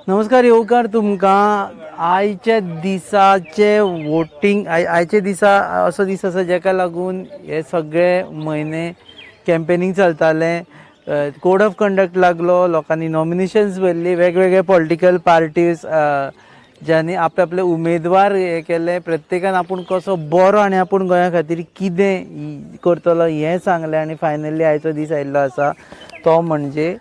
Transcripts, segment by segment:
नमस्कार येवकार तुमकां. आयच्या दिसाचे वोटींग, आयच्या दिसा असो दीस आसा जेका लागून हे सगळे म्हयने कॅम्पेनींग चलतालें. कोड ऑफ कंडक्ट लागलो, लोकांनी नॉमिनेशन्स भरली, वेगवेगळे पॉलिटिकल पार्टीज ज्यांनी आपले आपले उमेदवार हे केले. प्रत्येकान आपूण कसो बरो आनी आपूण गोंया खातीर कितें करतलो हें सांगलें आनी फायनली आयचो दीस आयिल्लो आसा तो म्हणजे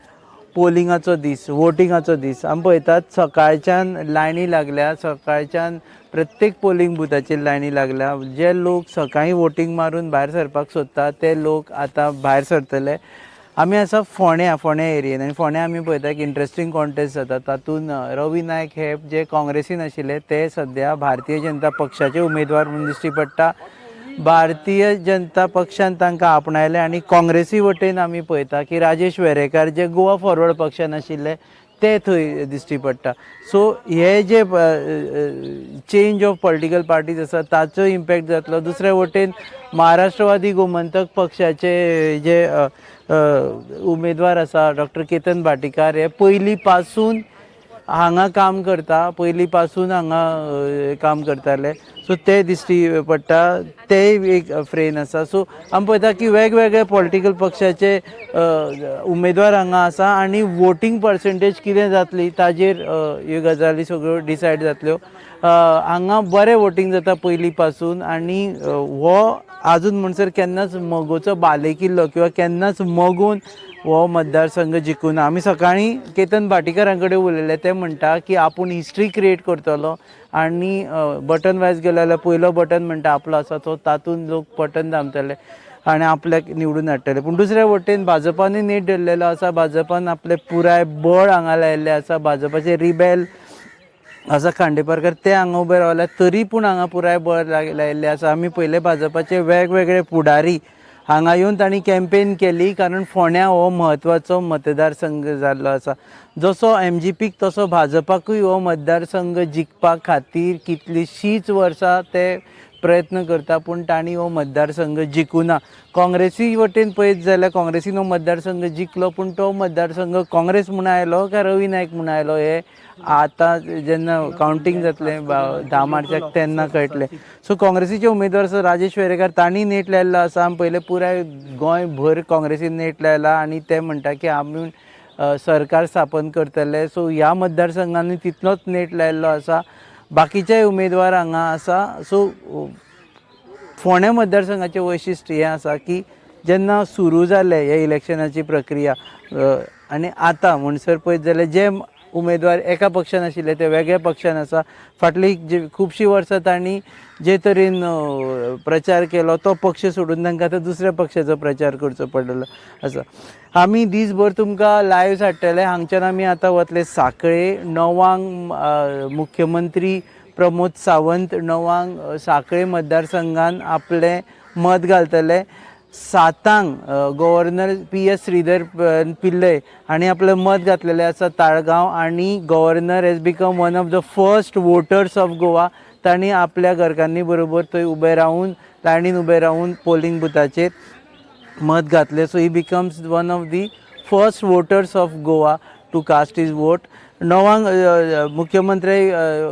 पोलिंगाचो दीस, वोटिंगाचो दीस. आमी पळयतात सकाळच्यान लायनी लागल्या, सकाळच्यान प्रत्येक पोलिंग बुथाचेर लायनी लागल्या. जे लोक सकाळीं वोटींग मारून भायर सरपाक सोदता ते लोक आतां भायर सरतले. आमी आसा फोंड्या, फोंड्या एरियेन आनी फोंड्या आमी पळयता एक इंट्रस्टींग कॉन्टेस्ट जाता. तातूंत रवी नायक हे जे काँग्रेसीन आशिल्ले ते सद्या भारतीय जनता पक्षाचे उमेदवार म्हणून दिश्टी पडटा. भारतीय जनता पक्षान तांकां आपणायले आनी काँग्रेसी वटेन आमी पळयता की राजेश वेरेंकार जे गोवा फॉरवर्ड पक्षान आशिल्ले ते थंय दिश्टी पडटा. सो हे जे चेंज ऑफ पॉलिटिकल पार्टीज आसा ताचो इम्पॅक्ट जातलो. दुसरे वटेन महाराष्ट्रवादी गोमंतक पक्षाचे जे उमेदवार आसा डॉक्टर केतन भाटीकार हे पयलीं पासून हांगा काम करता, पयलीं पासून हांगा काम करताले. सो ते दिश्टी पडटा, ते एक फ्रेन आसा. सो आमी पळयता की वेगवेगळे पॉलिटिकल पक्षाचे उमेदवार हांगा आसा आनी वोटींग पर्संटेज कितें जातली ताजेर ह्यो गजाली सगळ्यो डिसायड जातल्यो. हांगा बरें वोटींग जाता पयलीं पासून आनी हो आजून म्हणसर केन्नाच मगोचो बालेकिल्लो किंवा केन्नाच मगोन हो मतदारसंघ जिखूना. आमी सकाळीं केतन भाटीकारां कडेन उलयले, ते म्हणटा की आपूण हिस्ट्री क्रिएट करतलो आनी बटन वायज गेलो जाल्यार पयलो बटन म्हणटा आपलो आसा तो तातूंत लोक बटन दामतले आनी आपल्याक निवडून हाडटले. पूण दुसरे वटेन भाजपानूय नेट धरलेलो आसा, भाजपान आपलें पुराय बळ हांगा लायिल्लें आसा. भाजपाचे रिबेल आसा खांडेपारकर ते हांगा उबे रावल्या तरी पूण हांगा पुराय बळ लायिल्लें आसा. आमी पयले भाजपाचे वेगवेगळे फुडारी हांगा येवन तांणी कॅम्पेन केली, कारण फोंड्या हो म्हत्वाचो मतदारसंघ जाल्लो आसा. जसो एमजीपीक तसो भाजपाकूय हो मतदारसंघ जिखपा खातीर कितलींशींच वर्सां ते प्रयत्न करता, पूण तांणी हो मतदारसंघ जिखूना. काँग्रेसी वटेन पळयत जाल्यार काँग्रेसीन हो मतदारसंघ जिखलो, पूण तो मतदारसंघ काँग्रेस म्हूण आयलो काय रवी नायक म्हूण आयलो हे आतां जेन्ना कावंटींग जातलें 10 मार्चाक तेन्ना कळटलें. सो काँग्रेसीचे उमेदवार आसा राजेश वेरेंकार, तांणी नेट लायिल्लो आसा. आमी पयलें पुराय गोंयभर काँग्रेसीन नेट लायला आनी ते म्हणटा की आमी सरकार स्थापन करतले. सो ह्या मतदारसंघांनी तितलोच नेट लायिल्लो आसा. बाकीचे उमेदवार हांगा आसा. सो फोंड्या मतदारसंघाचें वैशिश्ट हें आसा की जेन्ना सुरू जालें हे इलेक्शनाची प्रक्रिया आनी आतां म्हणसर पळयत जाल्यार जे उमेदवार एका पक्षान आशिल्ले ते वेगळ्या पक्षान आसा. फाटलीं जी खुबशीं वर्सां तांणी जे तरेन प्रचार केलो तो पक्ष सोडून तांकां आतां दुसऱ्या पक्षाचो प्रचार करचो पडलेलो आसा. आमी दीसभर तुमकां लायव्ह हाडटले. हांगच्यान आमी आतां वतले साखळे. 9 मुख्यमंत्री प्रमोद सावंत 9 साखळे मतदारसंघान आपलें मत घालतले. 7 गव्हर्नर PS Sridhar Pillai हांणी आपलें मत घातलेलें आसा ताळगांव आनी governor has become one of the first voters of Goa. तांणी आपल्या घरकान्नी बरोबर थंय उबे रावन लायनीन उबे रावन पोलिंग बुथाचेर मत घातलें. So he becomes one of the first voters of Goa to cast his vote. 9 मुख्यमंत्री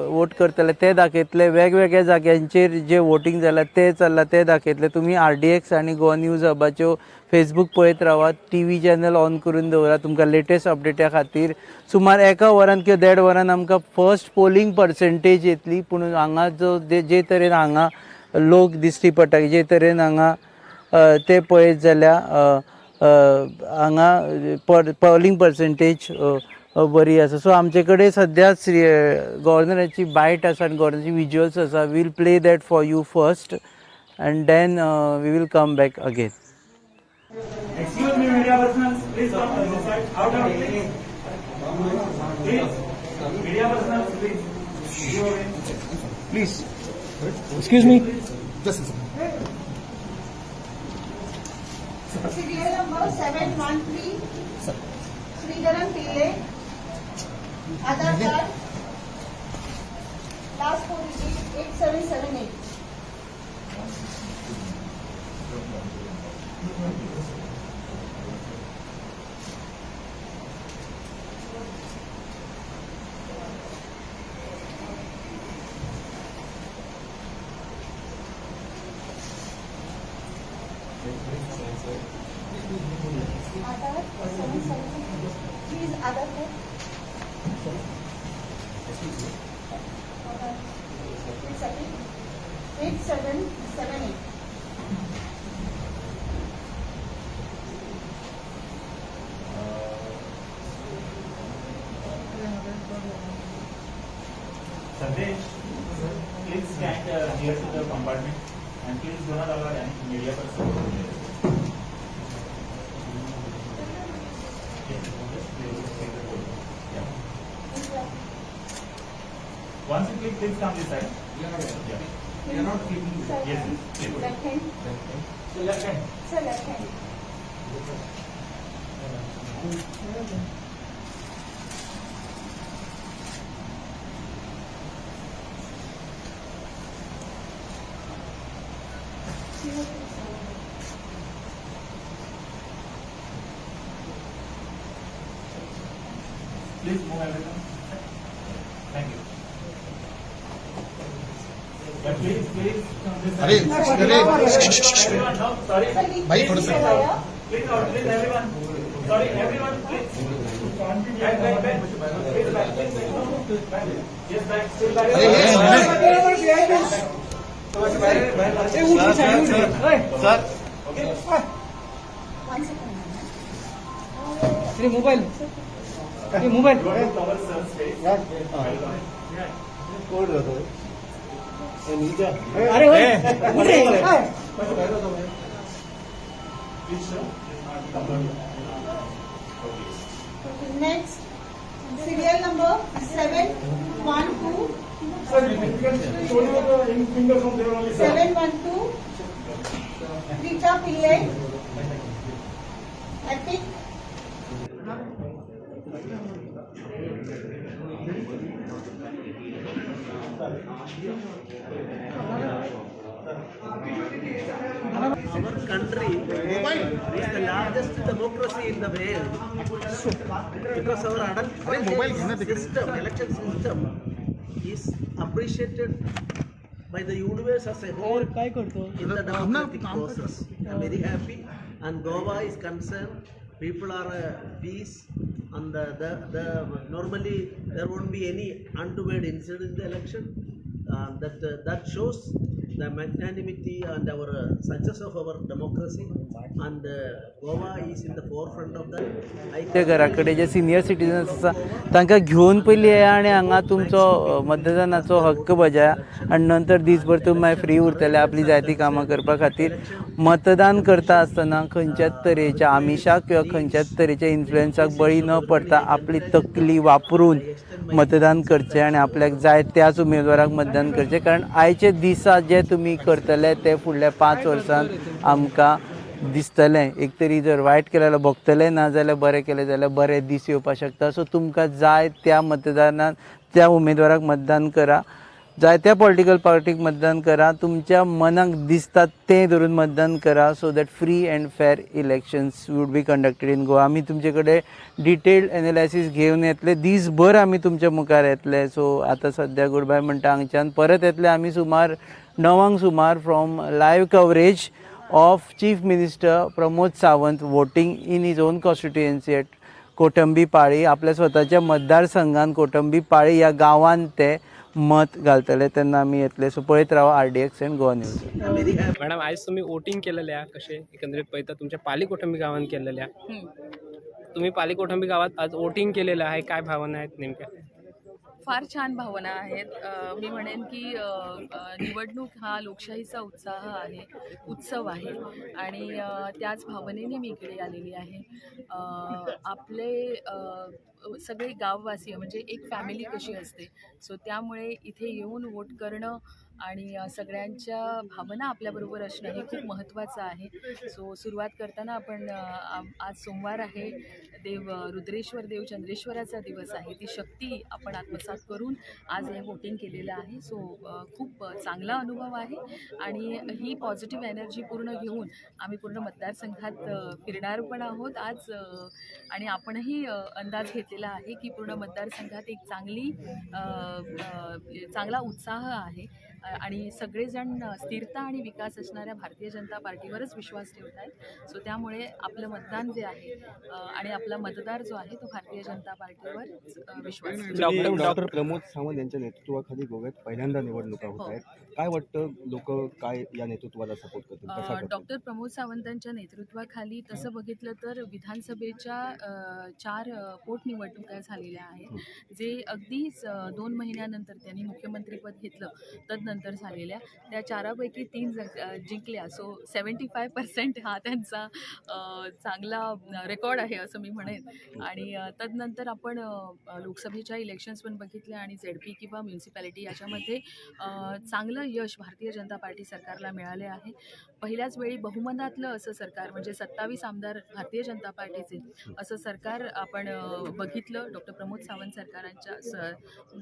वोट करतले ते दाखयतले. वेगवेगळ्या जाग्यांचेर जे वोटींग जालां ते चल्लां ते दाखयतले. तुमी RDX आनी गोवा न्यूज हबाच्यो फेसबूक पळयत रावात, TV channel on करून दवरात तुमकां लेटेस्ट अपडेटा खातीर. सुमार 1 वरान किंवा 1.5 वरान आमकां फर्स्ट पोलिंग पर्संटेज येतली. पूण हांगा जो जे तरेन हांगा लोक दिश्टी पडटा, जे तरेन हांगा ते पळयत जाल्यार हांगा पोलिंग पर्संटेज बरी आसा. सो आमचे कडेन सद्या गव्हर्नराची बायट आसा आनी गव्हर्नराची विज्युअल्स आसा. We'll play that for you first and then we will come back again. Excuse me, media persons, please come to this side. Out, out, please. Please, media persons, please. Give away. Please. Excuse me. Just a second. Serial number 713, Sridharan Pillai, Aadhaar card, last 4 digits 8778. Aadhaar 7 7. Please Aadhaar card. Second. 8778. Sandesh, please stand near to the compartment and please do not allow any media person to go there. Yes, just please take the photo. Yeah. Once you click, please come this side. Yeah. We are not clicking. Sir, Yes, yes, click. Left hand. So left hand. Sir, left hand. 0 2 7. Please move everyone. Thank you. Yeah, please, please come this अरे side. अरे Everyone, no, sorry. Sir, we भाई, थोड़ा सा- Please, out, please, everyone. Sorry, everyone, please. Back, back, back. Please, back, please, back. No, back. Yes, back, still back. अरे sir Okay. One second. Mobile mobile You want to cover sir's face? Welcome. अरे होय उठ रे. Please, sir. Please not cover. Okay. Okay, next, serial number 712. 712. Richa Pillai. Epic. Our country is the largest democracy in the world because our adult अरे mobile घे ना तिकडे. system, election system is appreciated by the universe as a whole काय करतो in the थांब ना, democratic काम कर. process. I am very happy and Goa is concerned. People are peace and the normally there won't be any untoward incident in the election. That shows the magnanimity and our success of our democracy and Goa is in the forefront of that. I ते घरा कडेन जे senior citizens आसा तांकां घेवन पयलीं येया आनी हांगा तुमचो मतदानाचो हक्क बजाया आनी नंतर दीसभर तुमी मागीर फ्री उरतले आपली जायतीं कामां करपा खातीर. मतदान करता आसतना खंयच्याच तरेच्या आमिशाक किंवा खंयच्याच तरेच्या इन्फ्लुएन्साक बळी न पडता आपली तकली वापरून मतदान करचें आनी आपल्याक जाय त्याच उमेदवाराक मतदान करचें, कारण आयचे दिसा जे तुमी करतले ते फुडल्या 5 वर्सांत आमकां दिसतलें. एक तरी जर वायट केलें जाल्यार भोगतलें, ना जाल्यार बरें केलें जाल्यार बरें दीस येवपाक शकता. सो तुमकां जाय त्या मतदानान त्या उमेदवाराक मतदान करा, जाय त्या पॉलिटिकल पार्टीक मतदान करा, तुमच्या मनाक दिसता तें धरून मतदान करा, so that free and fair elections would be conducted in Goa. आमी तुमचे कडेन डिटेल्ड एनालायसीस घेवन येतले, दीसभर आमी तुमच्या मुखार येतले. सो आतां सद्या गुड बाय म्हणटा हांगच्यान. परत येतले आमी सुमार 9 सुमार from live coverage of Chief Minister Pramod Sawant voting in his own constituency at Kotambi Pali. आपल्या स्वताच्या मतदारसंघात कोटंबी पाळी ह्या गांवांत ते मत घालतले तेन्ना आमी येतले. सो पळयत रावा RDX and Goa news. I am very happy. Madam, आयज तुमी वोटींग केलेले आहा, कशें एकंदरीत पळयता तुमच्या पाली कोठंबी गावान केलेले आहा, तुम्ही पाली कोठंबी गावात आज वोटिंग केलेलं आहे, काय भावना आहेत नेमक्या? फार छान भावना आहेत. मी म्हणेन की अ, अ, निवडणूक हा लोकशाहीचा उत्साह आहे, उत्सव आहे आणि त्याच भावनेने मी इकडे आलेली आहे. आपले सगळे गाववासी म्हणजे एक फॅमिली कशी असते, सो त्यामुळे इथे येऊन वोट करणं आणि सगळ्यांच्या भावना आपल्याबरोबर असणं हे खूप महत्त्वाचं आहे. सो सुरुवात करताना आपण आज सोमवार आहे, देव रुद्रेश्वर देव चंद्रेश्वराचा दिवस आहे, ती शक्ती आपण आत्मसात करून आज हे वोटिंग केलेलं आहे. सो खूप चांगला अनुभव आहे आणि ही पॉझिटिव्ह एनर्जी पूर्ण घेऊन आम्ही पूर्ण मतदारसंघात फिरणार पण आहोत आज आणि आपणही अंदाज घेतलेला आहे की पूर्ण मतदारसंघात एक चांगला उत्साह आहे. आणि सगळेजण स्थिरता आणि विकास असणाऱ्या भारतीय जनता पार्टीवरच विश्वास ठेवत आहेत. सो त्यामुळे आपलं मतदान जे आहे आणि आपला मतदार जो आहे तो भारतीय जनता पार्टीवर विश्वास ठेवतो. डॉक्टर प्रमोद सावंत यांच्या नेतृत्वाखाली गोव्यात पहिल्यांदा निवडणुका होत आहेत. काय वाटतं, लोक काय या नेतृत्वाला सपोर्ट करतील, कसा करतील? डॉक्टर प्रमोद सावंतांच्या नेतृत्वाखाली तसं बघितलं तर विधानसभेच्या 4 पोटनिवडणुका झालेल्या आहेत, जे अगदीच 2 महिन्यानंतर त्यांनी मुख्यमंत्रीपद घेतलं तदनंतर झालेल्या त्या 4पैकी 3 जिंकल्या. सो 75% हा त्यांचा चांगला रेकॉर्ड आहे असं मी म्हणेन. आणि तदनंतर आपण लोकसभेच्या इलेक्शन्स पण बघितल्या आणि ZP किंवा म्युनिसिपॅलिटी याच्यामध्ये चांगलं यश भारतीय जनता पार्टी सरकारला मिळाले आहे. पहिल्याच वेळी बहुमतातलं असं सरकार म्हणजे 27 आमदार भारतीय जनता पार्टीचे असं सरकार आपण बघितलं डॉक्टर प्रमोद सावंत सरकारांच्या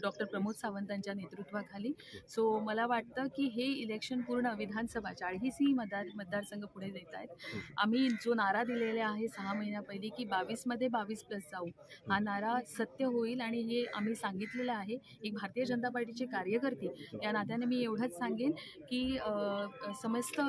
डॉक्टर प्रमोद सावंतांच्या नेतृत्वाखाली. सो मला वाटतं की हे इलेक्शन पूर्ण विधानसभा 40ही मतदारसंघ पुढे देत आहेत. आम्ही जो नारा दिलेला आहे 6 महिन्यापहिली की 22मध्ये 22+ जाऊ, हा नारा सत्य होईल आणि हे आम्ही सांगितलेलं आहे. एक भारतीय जनता पार्टीचे कार्यकर्ते या नात्याने मी एवढंच सांगेन की समस्त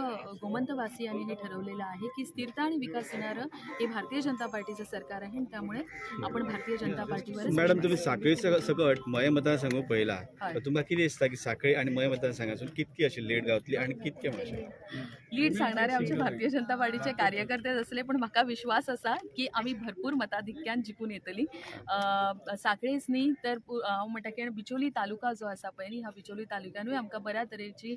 गोमंतवासियांनी हे ठरवलेलं आहे की स्थिरता आणि विकास देणारं हे भारतीय जनता पार्टीचं सरकार आहे आणि त्यामुळे आपण भारतीय जनता पार्टीवरच. मॅडम, तुम्ही साखळी सकट मये मतदारसंघ पळयला, तुमकां कितें दिसता की साखळी आणि मये मतदारसंघासून कितकी अशी लीड गावतली आणि कितके मातशें लीड सांगणारे आमचे भारतीय जनता पार्टीचे कार्यकर्ते असले, पण म्हाका विश्वास आसा की आमी भरपूर मताधिक्यान जिखून येतली. साखळीच न्ही तर हांव म्हणटा की बिचोली तालुका जो आसा पळय न्ही, ह्या बिचोली तालुक्यानूय आमकां बऱ्या तरेची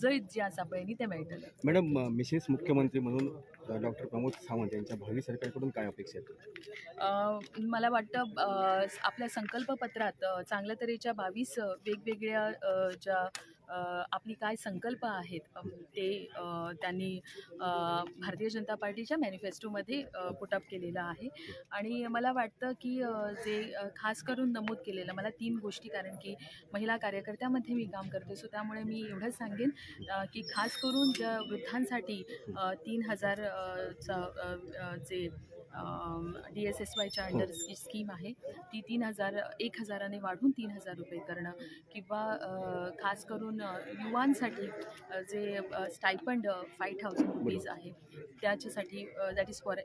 जैत जी आसा पळय न्ही तें मेळटलें. मॅडम, मिसेस मुख्यमंत्री म्हणून डॉक्टर प्रमोद सावंत यांच्या भावी सरकारकडून काय अपेक्षा आहेत? मला वाटतं आपल्या संकल्पपत्रात चांगल्या तऱ्हेच्या 22 वेगवेगळ्या ज्या आपली काय संकल्प आहेत ते त्यांनी भारतीय जनता पार्टीच्या मॅनिफेस्टोमध्ये पुटअप केलेलं आहे. आणि मला वाटतं की जे खास करून नमूद केलेलं मला 3 गोष्टी, कारण की महिला कार्यकर्त्यामध्ये मी काम करते, सो त्यामुळे मी एवढंच सांगेन की खास करून ज्या वृद्धांसाठी 3000 जे DSSYच्या अंडर स्कीम आहे ती 3000 1000ने वाढून 3000 रुपये करणं, किंवा खास करून युवांसाठी जे स्टायपंड 5000 रुपीज आहे त्याच्यासाठी, that is for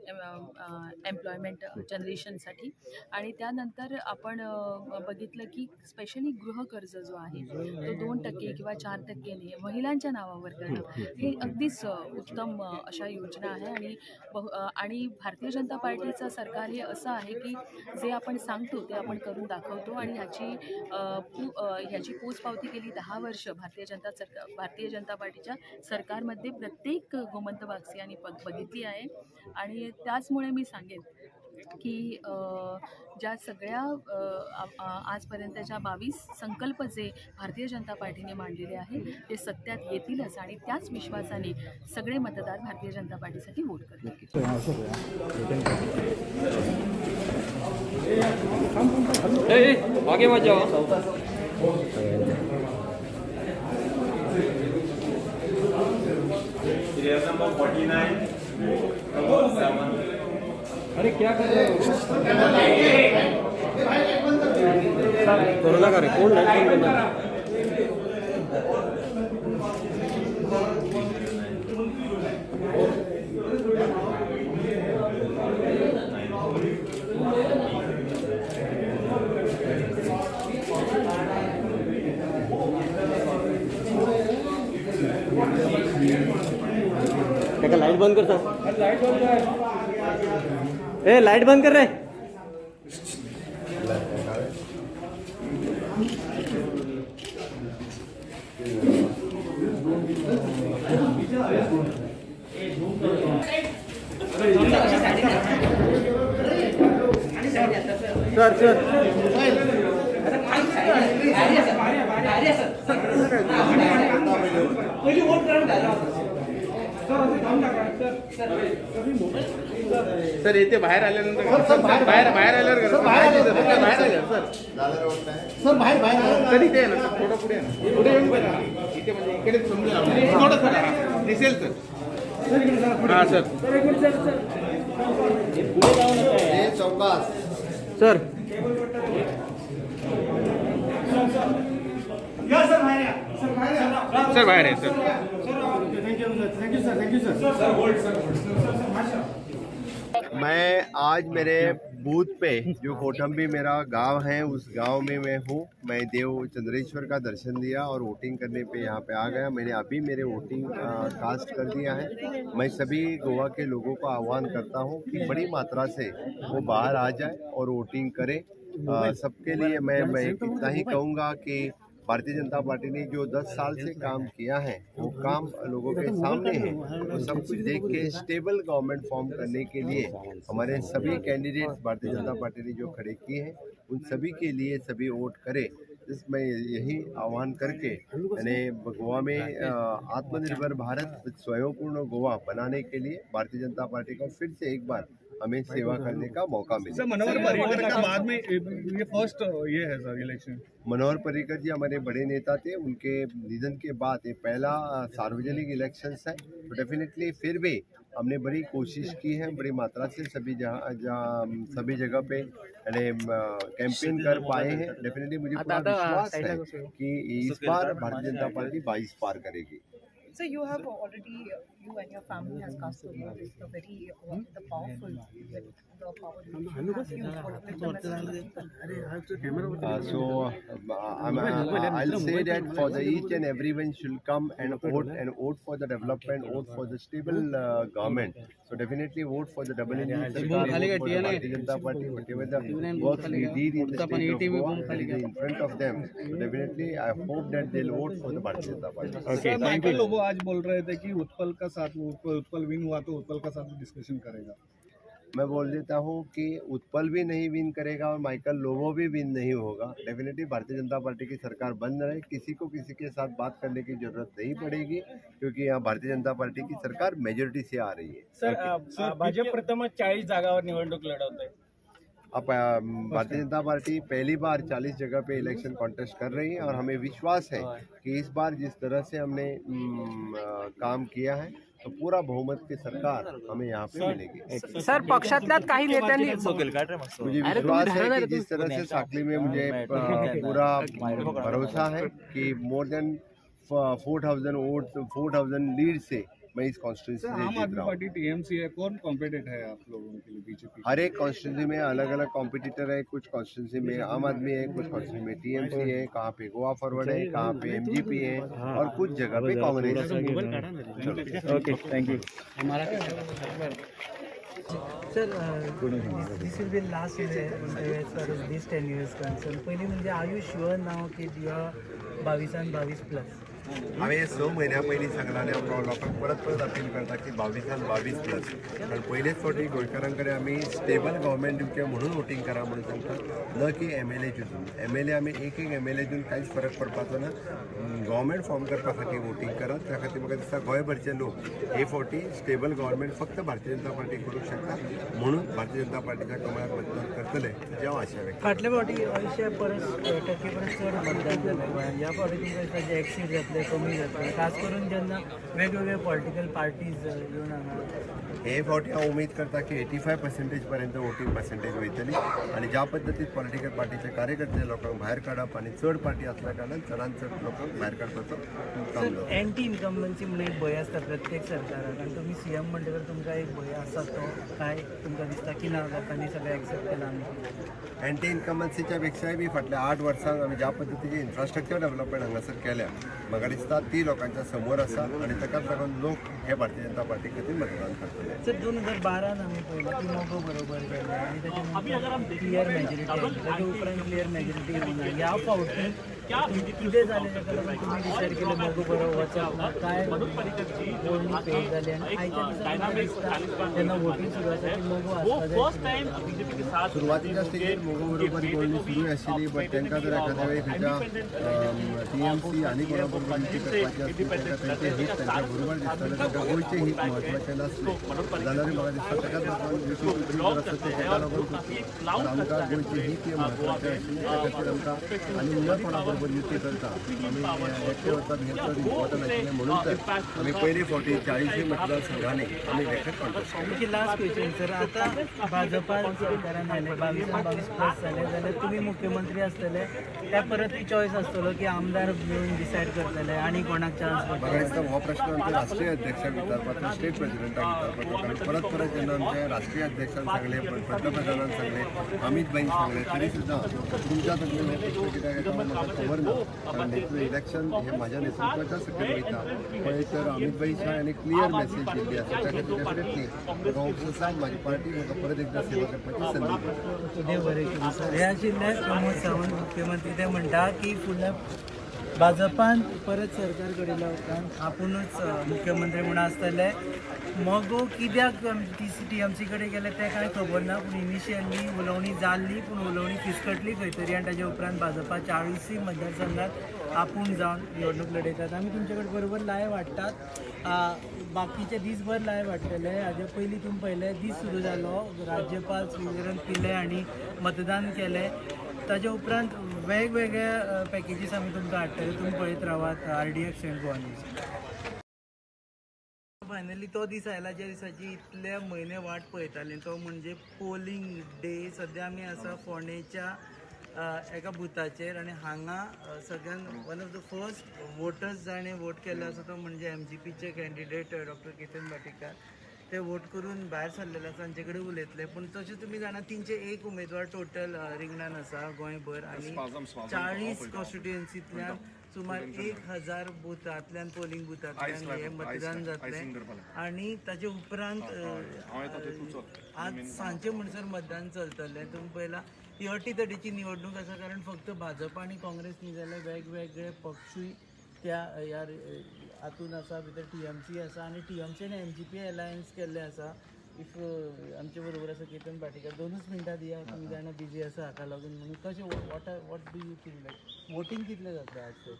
employment जनरेशनसाठी. आणि त्यानंतर आपण बघितलं की स्पेशली गृहकर्ज जो आहे तो 2% किंवा 4%ने महिलांच्या नावावर करणं हे अगदीच उत्तम अशा योजना आहे. आणि आणि भारतीय जनता पार्टीचं सरकार हे असं आहे की जे आपण सांगतो ते आपण करून दाखवतो. आणि ह्याची पोचपावती केली 10 वर्ष भारतीय जनता पार्टीच्या सरकारमध्ये प्रत्येक गोमंतवासियांनी बघितली आहे. आणि त्याचमुळे मी सांगेन की ज्या सगळ्या आजपर्यंतच्या 22 संकल्प जे भारतीय जनता पार्टीने मांडलेले आहेत ते सत्यात येतीलच आणि त्याच विश्वासाने सगळे मतदार भारतीय जनता पार्टीसाठी वोट करतील. Number 49 Pramod Sawant. अरे क्या कर रहे हो? कोरोना का रे, कोण लाईट बंद करणार? त्याका लाईट बंद कर सर. ए लाईट बंद कर रे. Sir sir sir येते बाहेर आल्यानंतर बाहेर बाहेर आल्यावर करा. बाहेर बाहेर आल्यावर सर सर बाहेर बाहेर सर इथे आहे ना सर, थोडं पुढे आहे ना, पुढे येऊन बघा. इथे म्हणजे इकडे समजेल आपल्याला. थोडं सर हा, दिसेल सर. हा सर. चौकास सर या सर बाहेर या. सर बाहेर आहे sir. Thank you sir, thank you sir. मैं आज मेरे बूथ पे, जो कोठंबी मेरा गांव है, उस गांव में मैं हूँ। मैं देव चंद्रेश्वर का दर्शन दिया और वोटिंग करने पे यहाँ पे आ गया। मैंने अभी मेरे वोटिंग कास्ट कर दिया है। मैं सभी गोवा के लोगों को आह्वान करता हूँ कि बड़ी मात्रा से वो बाहर आ जाए और वोटिंग करें। सबके लिए मैं इतना ही कहूँगा कि भारतीय जनता पार्टी ने जो 10 साल से काम किया है वो काम लोगों के सामने है। वो सब कुछ देख के स्टेबल गवर्नमेंट फॉर्म करने के लिए हमारे सभी कैंडिडेट्स भारतीय जनता पार्टी ने जो खड़े किए हैं उन सभी के लिए सभी वोट करें। जिसमें यही आह्वान करके मैंने गोवा में आत्मनिर्भर भारत स्वयंपूर्ण गोवा बनाने के लिए भारतीय जनता पार्टी को फिर से एक बार हमें सेवा करने का मौका मिला। सर, मनोहर पर्रिकर का बाद में ये फर्स्ट ये है सर इलेक्शन। मनोहर पर्रिकर जी हमारे बड़े नेता थे, उनके निधन के बाद ये पहला सार्वजनिक इलेक्शंस है। तो डेफिनेटली फिर भी हमने बड़ी कोशिश की है, बड़ी मात्रा से सभी जहाँ जहाँ सभी जगह पे यानी कैंपेन कर पाए हैं। डेफिनेटली मुझे पूरा विश्वास है कि इस बार भारतीय जनता पार्टी 22 पार करेगी। So you have already, you and your family has cast your vote. It's the very the powerful, the power you have used. What is the message to the people? So I'll say that for the each and everyone should come and vote for the development, vote for the stable government. So definitely vote for the double engine sarkar, vote for the Bharatiya Janata Party, whatever the works we did in the state of Goa, that is in front of them. So definitely I hope that they'll vote for the Bharatiya Janata Party. Okay, thank you. Lobo आज बोल रहे थे कि उत्पल का साथ, Utpal win हुआ तो उत्पल का साथ डिस्कशन करेगा। मैं बोल देता हूँ कि उत्पल भी नहीं विन करेगा और माइकल लोबो भी विन नहीं होगा। डेफिनेटली भारतीय जनता पार्टी की सरकार बन रहे, किसी को किसी के साथ बात करने की जरूरत नहीं पड़ेगी क्योंकि यहाँ भारतीय जनता पार्टी की सरकार मेजोरिटी से आ रही है। सर, भाजप प्रथमच 40 जागावर निवडणूक लढवत आहे। अब भारतीय जनता पार्टी पहली बार 40 जगह पे इलेक्शन कॉन्टेस्ट कर रही है और हमें विश्वास है कि इस बार जिस तरह से हमने काम किया है तो पूरा बहुमत की सरकार हमें यहाँ पे मिलेगी। सर, पक्षातल्याच काही नेत्यांनी मुझे विश्वास है कि जिस तरह से साकली में मुझे पूरा भरोसा है कि more than 4000 vote, 4000 lead से मैं इस कॉन्स्टिट्यूंसी सर, से आम जीत आदमी रहा हूँ। पार्टी टीएमसी है, कौन कॉम्पिटिट है आप लोगों के लिए बीजेपी? हर एक कॉन्स्टिट्यूंसी में अलग अलग कॉम्पिटिटर है। कुछ कॉन्स्टिट्यूंसी में आम आदमी है, कुछ कॉन्स्टिट्यूंसी में टीएमसी है, कहाँ पे गोवा फॉरवर्ड है, कहाँ पे एमजीपी है और कुछ जगह पे कांग्रेस है। Okay, thank you. Sir, this will be last year as far as this 10 years concern. पयलीं म्हणजे are you sure नाव की you are 22 22 plus? हांवें 6 म्हयन्या पयलीं सांगलां आनी हांव लोकांक परत परत अपील करता की 22 22 प्लस, कारण पयलेच फावटी गोंयकारां कडेन आमी स्टेबल गव्हर्मेंट दिवचें म्हणून वोटींग करा म्हणून सांगता, न की एमएलए चिंतून। एमएलए आमी एक एक एमएलए दिवन कांयच फरक पडपाचो ना। गव्हर्मेंट फॉर्म करपा खातीर वोटींग करात। त्या खातीर म्हाका दिसता गोंयभरचे लोक हे फावटी स्टेबल गव्हर्मेंट फक्त भारतीय जनता पार्टी करूंक शकता म्हणून भारतीय जनता पार्टीच्या कमळाक मतदान करतले अशें हांव आशा व्यक्त फाटल्या फावटी 80% परस टक्के परस चड मतदान जालें गोंयांत। ह्या फावटी तुमकां दिसता जे एक्सीड जातले, कमी जातले, खास करून जेन्ना वेगवेगळे पॉलिटिकल पार्टीज येवन हांगा? हे फावटी हांव उमेद करता की 85% पर्यंत वोटींग पर्सेंटेज वयतली आनी ज्या पद्दतीन पॉलिटिकल पार्टीचे कार्यकर्ते लोकांक भायर काडप आनी चड पार्टी आसल्या कारणान चडान चड लोकांक भायर काडपाचो काम जाता। एंटी इन्कम्बन्सी म्हणून एक भंय आसता प्रत्येक सरकाराक आनी तुमी सीएम म्हणटकर तुमकां एक भंय आसा, तो काय तुमकां दिसता की ना, लोकांनी सगळें एक्सेप्ट केलां आमी? एंटी इन्कम्बन्सीच्या पेक्षाय बी फाटल्या 8 वर्सांक आमी ज्या पद्दतीचे इन्फ्रास्ट्रक्चर डेव्हलपमेंट हांगासर केल्या, म्हाका दिसता ती लोकांच्या समोर आसा आनी ताकाच लागून लोक हे भारतीय जनता पार्टी खातीर मतदान करतले। सर, 2012 आमी पळयलें की मगो बरोबर गेले आनी ताच्या नंतर क्लियर मेजॉरिटी आयली, ताच्या उपरांत क्लियर मेजॉरिटी येवना। ह्या फावटी कितें जालें ताका लागून तुमी डिसायड केलें मगो बरोबर वचप ना? काय बोलणी फेल जाली आनी आयच्या दिसा म्हाका दिसता जेन्ना वोटींग सुरू आसा की मगो आसपा जाय? सुरवातीच्या स्टेजीर मोगो बरोबर बोलणी सुरू आशिल्ली, बट तांकां जर एखाद्या वेळी खंयच्या टीएमसी आनी कोणा बरोबर युती करपाची आसली, तांकां तांचें हीत तांच्या बरोबर दिसतालें, तांकां गोंयचें हीत म्हत्वाचें नासलें जाल्यार म्हाका दिसता ताकाच लागून युती जर आसता तें हेका लागून, पण आमकां गोंयचें हीत हें म्हत्वाचें आशिल्लें। त्या खातीर आमकां आनी न कोणा बरोबर बरोबर युती करता आमी एकटे वतात हें चड इम्पॉर्टंट आशिल्लें म्हणून तर आमी पयले फावटी 40 मतदारसंघांनी आमी इलेक्शन कॉन्टेस्ट केलें. आमची लास्ट क्वेश्चन सर, आतां भाजपा सरकारान आयलें, 22 प्लस जाले जाल्यार तुमी मुख्यमंत्री आसतले, त्या परत चॉयस आसतलो की आमदार मेळून डिसायड करतले आनी कोणाक चान्स म्हाका पडटलो? दिसता हो प्रश्न आमच्या राष्ट्रीय अध्यक्षांक विचारपाचो, स्टेट प्रेसिडेंटाक विचारपाचो, कारण परत परत जेन्ना आमच्या राष्ट्रीय अध्यक्षान सांगलें, पंतप्रधानान सांगलें, अमीत भाईन सांगलें, तरी सुद्दां तुमच्या तकलेन हो प्रश्न कित्याक येता हो म्हाका खबर ना, कारण नेतृत्व इलेक्शन हे म्हाज्या नेतृत्वाच्या सकयल वयता. पळय तर अमीत भाई शाह हांणी क्लियर मॅसेज दिल्ली आसा, त्या खातीर डेफिनेटली म्हाका होप्स आसा म्हाजी पार्टी म्हाका परत एकदां सेवा करपाची संदी दिता. देव बरें करूं सर. हे आशिल्ले प्रमोद सावंत मुख्यमंत्री. ते म्हणटा की फुडल्या भाजपान परत सरकार घडयल्या उपरांत आपुणूच मुख्यमंत्री म्हूण आसतले. मगो कित्याक टीएमसी कडेन गेले तें कांय खबर ना, पूण इनिशियली उलोवणी जाल्ली, पूण उलोवणी फिसकटली खंय तरी आनी ताजे उपरांत भाजपा 40 मतदारसंघात आपूण जावन निवडणूक लढयतात. आमी तुमचे कडेन बरोबर लायव्ह हाडटात, बाकीचे दीसभर लायव्ह हाडटले. हाजे पयलीं तुमी पळयलें दीस सुरू जालो, राज्यपाल श्रीधरन पिल्ले हांणी मतदान केलें. ताजे उपरांत वेगवेगळे पॅकेजीस आमी तुमकां हाडटले. तुमी पळयत रावात RDX and Goa news. Finally तो दीस आयला ज्या दिसाची इतले म्हयने वाट पळयताले, तो म्हणजे पोलिंग डे. सद्या आमी आसा फोंडेच्या एका बुथाचेर आनी हांगा सगळ्यान one of the first voters जाणें वोट केल्लो आसा तो म्हणजे एमजीपीचे कॅन्डिडेट डॉक्टर केतन भाटीकार. ते वोट करून भायर सरलेले आसा, तांचे कडेन उलयतले. पूण तशें तुमी जाणा 301 उमेदवार टोटल रिंगणान आसा गोंयभर आनी 40 कॉन्स्टिट्युएन्सींतल्यान सुमार 1000 बुथांतल्यान, पोलिंग बुथांतल्यान हें मतदान जातलें आनी ताचे उपरांत आज सांजचे म्हणसर मतदान चलतलें. तुमी पळयला ही अटीतटीची निवडणूक आसा, कारण फक्त भाजप आनी काँग्रेस न्ही जाल्यार वेगवेगळे पक्षूय त्या ह्या हातून आसा. भितर टीएमसी आसा आनी टीएमसी आनी एमजीपी अलायन्स केल्लें आसा. If आमचे बरोबर आसा केतन भाटीकार, 2च मिनटां दिया, तुमी जाणा बिजी आसा हाका लागून म्हणून. कशें what do you think, like voting कितलें जातलें आज तर?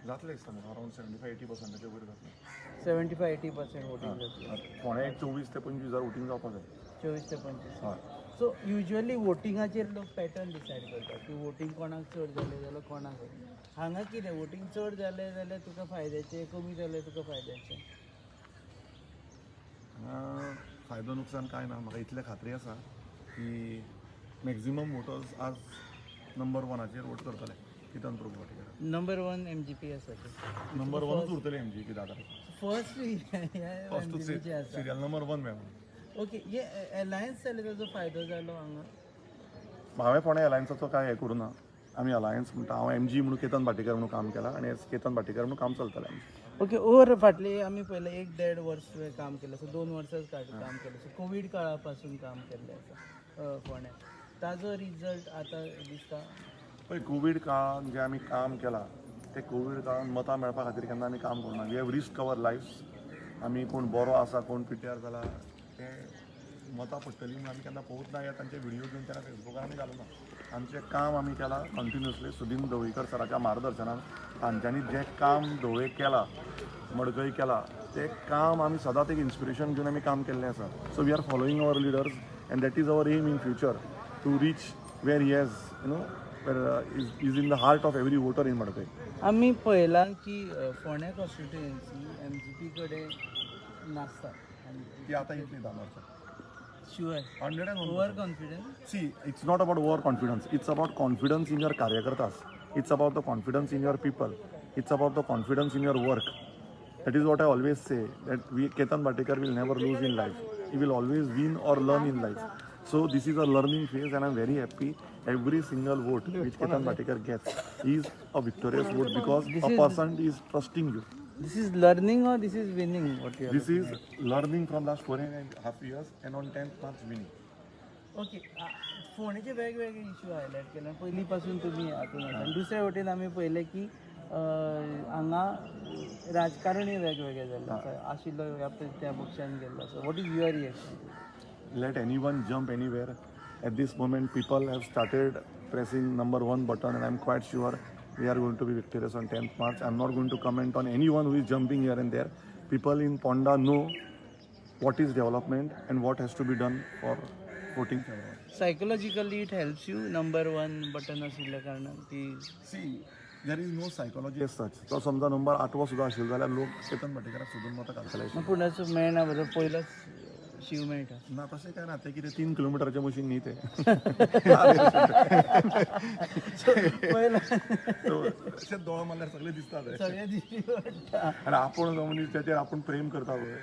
जातलें दिसता म्हाका, अरावंड 75-80 पर्संटाच्या वयर जातलें. 75-80% वोटींग जातलें. फोंड्या 24 ते 25 हजार वोटींग जावपाक जाय. 24 ते 25. हय. सो युजली वोटिंगाचेर लोक पॅटर्न डिसायड करतात की वोटींग कोणाक चड जालें जाल्यार कोणाक. हांगा कितें वोटींग चड जालें जाल्यार तुका फायद्याचें, कमी जालें तुका फायद्याचें? हांगा फायदो नुकसान कांय ना. म्हाका इतलें खात्री आसा की मॅक्झिमम वोटर्स आज नंबर वनाचेर वोट करतले, केतन प्रभू भाटीकार. नंबर 1 एमजीपी आसा. नंबर वनूच उरतले एमजीपी दादा. फर्स्ट. फर्स्टूच. एमजीपीचे आसा. सिरियल नंबर 1 मेळना. ओके, हे अलायन्स जाले ताजो फायदो जालो हांगा? हांवें फोंडें अलायन्साचो कांय हें करूं ना. आमी अलायन्स म्हणटा, हांव एमजी म्हणून केतन भाटीकार म्हणून काम केलां आनी एज केतन भाटीकार म्हणून काम चलतलें आमचें. ओके, ओवर फाटली आमी पयलें 1-1.5 वर्स तुवें काम केलें, सो 2 वर्सां काम केलें, सो कोवीड काळा पासून काम केल्लें आसा फोंड्यां, ताजो रिजल्ट आतां दिसता? पळय, कोवीड काळान जें आमी काम केलां तें कोवीड काळान मतां मेळपा खातीर केन्ना आमी काम करूं ना. We have risk our lives. आमी कोण बरो आसा, कोण पिड्ड्यार जाला तें मतां पडटलीं म्हणून आमी केन्ना पळोवच ना, या तांचे व्हिडियो घेवन केन्ना फेसबुकार आमी घालूं ना. आमचें काम आमी केलां कंटिन्युअसली सुदीन ढवळीकर सराच्या मार्गदर्शनान. तांच्यांनी जें काम ढवळे केलां, मडकय केलां, तें काम आमी सदांच एक इन्स्पिरेशन घेवन आमी काम केल्लें आसा. So we are following our leaders and that is our aim in future, to reach where he has is in the heart of every voter in Madkai. आमी पळयलां की फोंड्या कॉन्स्टिट्युएन्सी एमजीपी कडेन नासता. ती आतां इतली 10 वर्सां. Sure? 101. Over confidence? See, it's not about over confidence. It's about confidence in your कार्यकर्तास. It's about the confidence in your people. It's about the confidence in your work. That is what I always say, that we, Ketan Bhatikar, will never lose in life. He will always win or learn in life. So this is a learning phase and I'm very happy. Every single vote which Ketan Bhatikar gets is a victorious vote because This a is- person is trusting you. This is learning or this is winning, what you are? This is learning from last 4.5 years and on 10th March winning. Okay, फोंडेचे वेगवेगळे issue highlight केले पयलीं पासून तुमी हातून आसा आनी दुसरे वटेन आमी पळयलें की हांगा राजकारणूय वेगवेगळें जाल्लें आसा, आशिल्लो ह्या त्या पक्षान गेल्लो आसा. What is your reaction? Let anyone jump anywhere. At this moment, people have started pressing number one button, and I'm quite sure we are going to be victorious on 10th March. I'm not going to comment on anyone who is jumping here and there. People in Ponda know what is development and what has to be done for 14 February. Psychologically it helps you number one button आशिल्ल्या कारणान ती See, there is no psychology as such. तो समजा number आठवो सुद्दां आशिल्लो जाल्यार लोक केतन भाटीकाराक सोदून मतां घालतले आशिल्ले. पूण असो मेळना बरो, पयलोच शीव मेळटा. ना, तशें काय ना, तें कितें 3 किलोमिटराचें मशीन न्ही तें. पयलो अशें दोळो मारल्यार सगळें दिसता तें. सगळें दिश्टी पडटा. आनी आपूण जो मनीस तेचेर आपूण प्रेम करता पळय,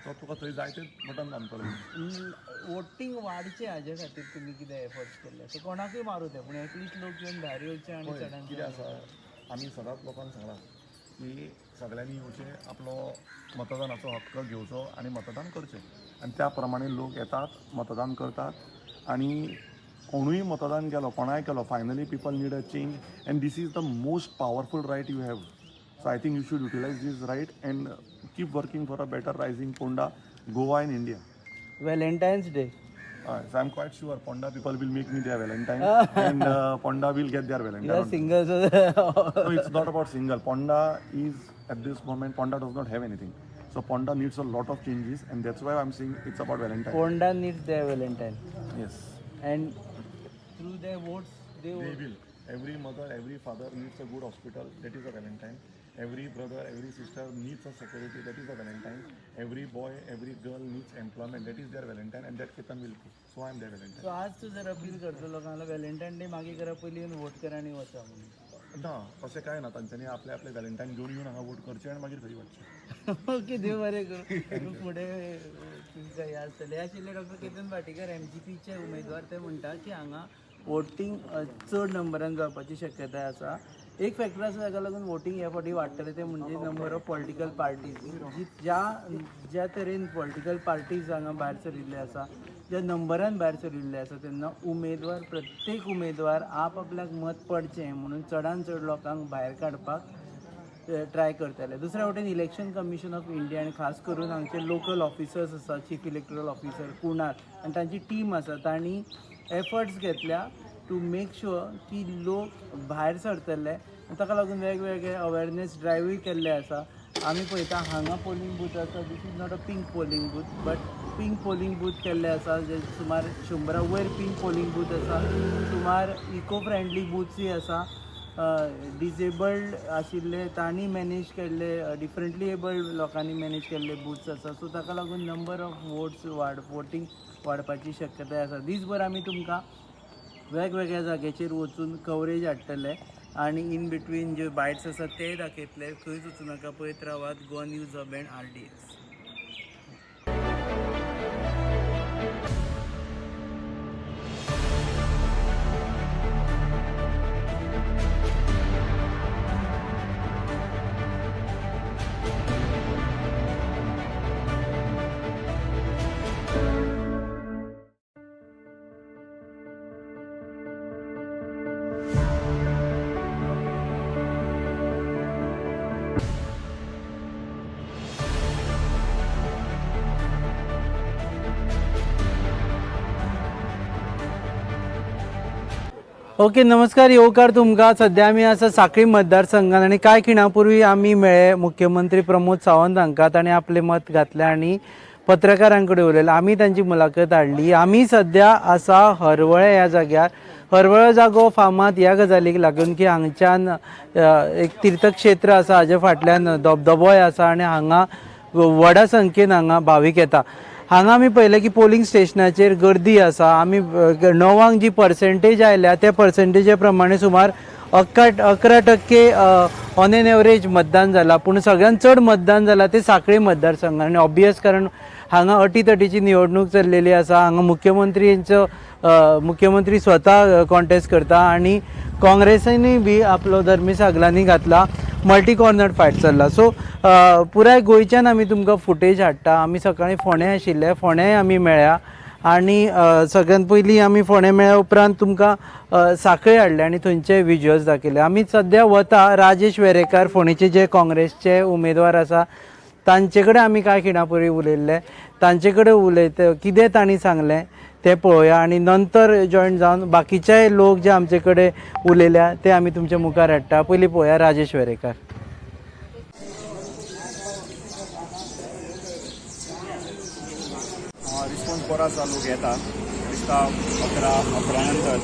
तो तुका थंय जायते बटन दामतलो. वोटींग वाडचें हाजे खातीर तुमी कितें एफर्ट्स केल्ले? सो कोणाकूय मारूं तें, पूण एटलिस्ट लोक येवन भायर येवचे आनी चडान कितें आसा, आमी सदांच लोकांक सांगलां की सगळ्यांनी येवचें, आपलो मतदानाचो हक्क घेवचो आनी मतदान करचें. आनी त्या प्रमाणे लोक येतात, मतदान करतात आनी कोणूय मतदान केलो, कोणाय केलो, finally people need a change and this is the most powerful right you have. So I think you should utilize this right and keep working for a better rising Ponda, Goa and India. Valentine's Day. So I'm quite sure Ponda people will make me their Valentine and Ponda will get their Valentine. You are single. No, it's not about single. Ponda is, at this moment, Ponda does not have anything. So Ponda needs a lot of changes and that's why I'm saying it's about Valentine. Ponda needs their Valentine. Yes. And through their votes, they will. Every mother, every father needs a good hospital. That is a Valentine. Every brother, every sister needs a security. That is a Valentine. Every boy, every girl needs employment. That is their Valentine, and that Ketan will give. So I am their Valentine. So आज तूं जर appeal करतलो लोकांक, Valentine day मागीर करा, पयलीं येवन vote करा आनी वचा म्हणून. ना, तशें कांय ना. तांच्यांनी आपले आपले व्हॅलेंटायन घेवन येवन हांगा वोट करचें आनी मागीर थंय वचचें. ओके, देव बरें करूं, फुडें तुमकां याद जातलें. आशिल्ले डॉक्टर केतन भाटीकर, एमजीपीचे उमेदवार. ते म्हणटा की हांगा वोटींग चड नंबरान जावपाची शक्यताय आसा. एक फॅक्टर आसा ताका लागून वोटींग ह्या फावटी वाडटलें, तें म्हणजे नंबर ऑफ पॉलिटिकल पार्टीज. जी ज्या ज्या तरेन पॉलिटिकल पार्टीज हांगा भायर सरिल्ले आसा, ज्या नंबरान भायर सरिल्ले आसा, तेन्ना उमेदवार, प्रत्येक उमेदवार आप आपल्याक मत पडचें म्हणून चडान चड लोकांक भायर काडपाक ट्राय करतले. दुसऱ्या वटेन इलेक्शन कमिशन ऑफ इंडिया आनी खास करून हांगचे लोकल ऑफिसर्स आसा, चीफ इलेक्टोरल ऑफिसर कुणाल आनी तांची टीम आसा, तांणी एफर्ट्स घेतल्या टू मेक शुअर की लोक भायर सरतले. ताका लागून वेगवेगळे अवेरनेस ड्रायव्हूय केल्ले आसा. आमी पळयता हांगा पोलिंग बूथ आसा, this is not a pink polling booth, but pink polling booth केल्ले आसा, जे सुमार 100 वयर पिंक पोलिंग बूथ आसा. सुमार इको फ्रेंडली बूथ्सूय आसा. डिजेबल्ड आशिल्ले तांणी मॅनेज केल्ले, डिफरंटली एबल्ड लोकांनी मॅनेज केल्ले बूथ्स आसा. सो ताका लागून नंबर ऑफ वोट्स वोटींग वाडपाची शक्यताय आसा. दीसभर आमी तुमकां वेगवेगळ्या जाग्याचेर वचून कवरेज हाडटले आनी इन बिटवीन जे बायट्स आसा ते दाखयतले. खंयच वचूं नाका, पळयत रावात Goa news hub and RDS. Okay, नमस्कार, येवकार तुमकां. सद्या आमी आसा साखळी मतदारसंघात आनी कांय खिणां पूर्वी आमी मेळ्ळे मुख्यमंत्री प्रमोद सावंत हांकां. ताणें आपलें मत घातलें आनी पत्रकारां कडेन उलयलें. आमी तांची मुलाखत हाडली. आमी सद्या आसा हरवळे ह्या जाग्यार. हरवळे जागो फामाद ह्या गजालीक लागून की हांगच्यान एक तीर्थक्षेत्र आसा, हाजे फाटल्यान धबधबोय आसा आनी हांगा व्हडा संख्येन हांगा भावीक येता. हांगा आमी पळयलें की पोलिंग स्टेशनाचेर गर्दी आसा. आमी 9 जी पर्सेंटेज आयल्या त्या पर्सेंटेजे प्रमाणे सुमार 11% ऑन एन एवरेज मतदान जालां. पूण सगळ्यांत चड मतदान जालां तें साखळी मतदारसंघान आनी ऑब्वियस, कारण हांगा अटीतटीची निवडणूक चल्लेली आसा. हांगा मुख्यमंत्री स्वता कॉन्टेस्ट करता आनी काँग्रेसीनूय बी आपलो धर्मी सागलांनी घातला. मल्टी कॉर्नर फायट चल्ला. सो पुराय गोंयच्यान आमी तुमकां फुटेज हाडटा. आमी सकाळीं फोंडें आशिल्ले, फोंडेंय आमी मेळ्ळ्या आनी सगळ्यांत पयलीं आमी फोंडें मेळ्ळ्या उपरांत तुमकां साखळी हाडले आनी थंयचे विज्युअल्स दाखयले. आमी सद्या वता राजेश वेरेंकार, फोंडेचे जे काँग्रेसचे उमेदवार आसा तांचे कडेन आमी कांय खिणां पयलीं उलयल्ले. तांचे कडेन उलयता कितें तांणी सांगलें तें पळोवया आनी नंतर जॉयन जावन बाकीचे लोक जे आमचे कडेन उलयल्या ते आमी तुमच्या मुखार हाडटा. पयलीं पळोवया राजेश वेरेंकार. रिस्पॉन्स बरो आसा, लोक येता, दिसता 11 11 नंतर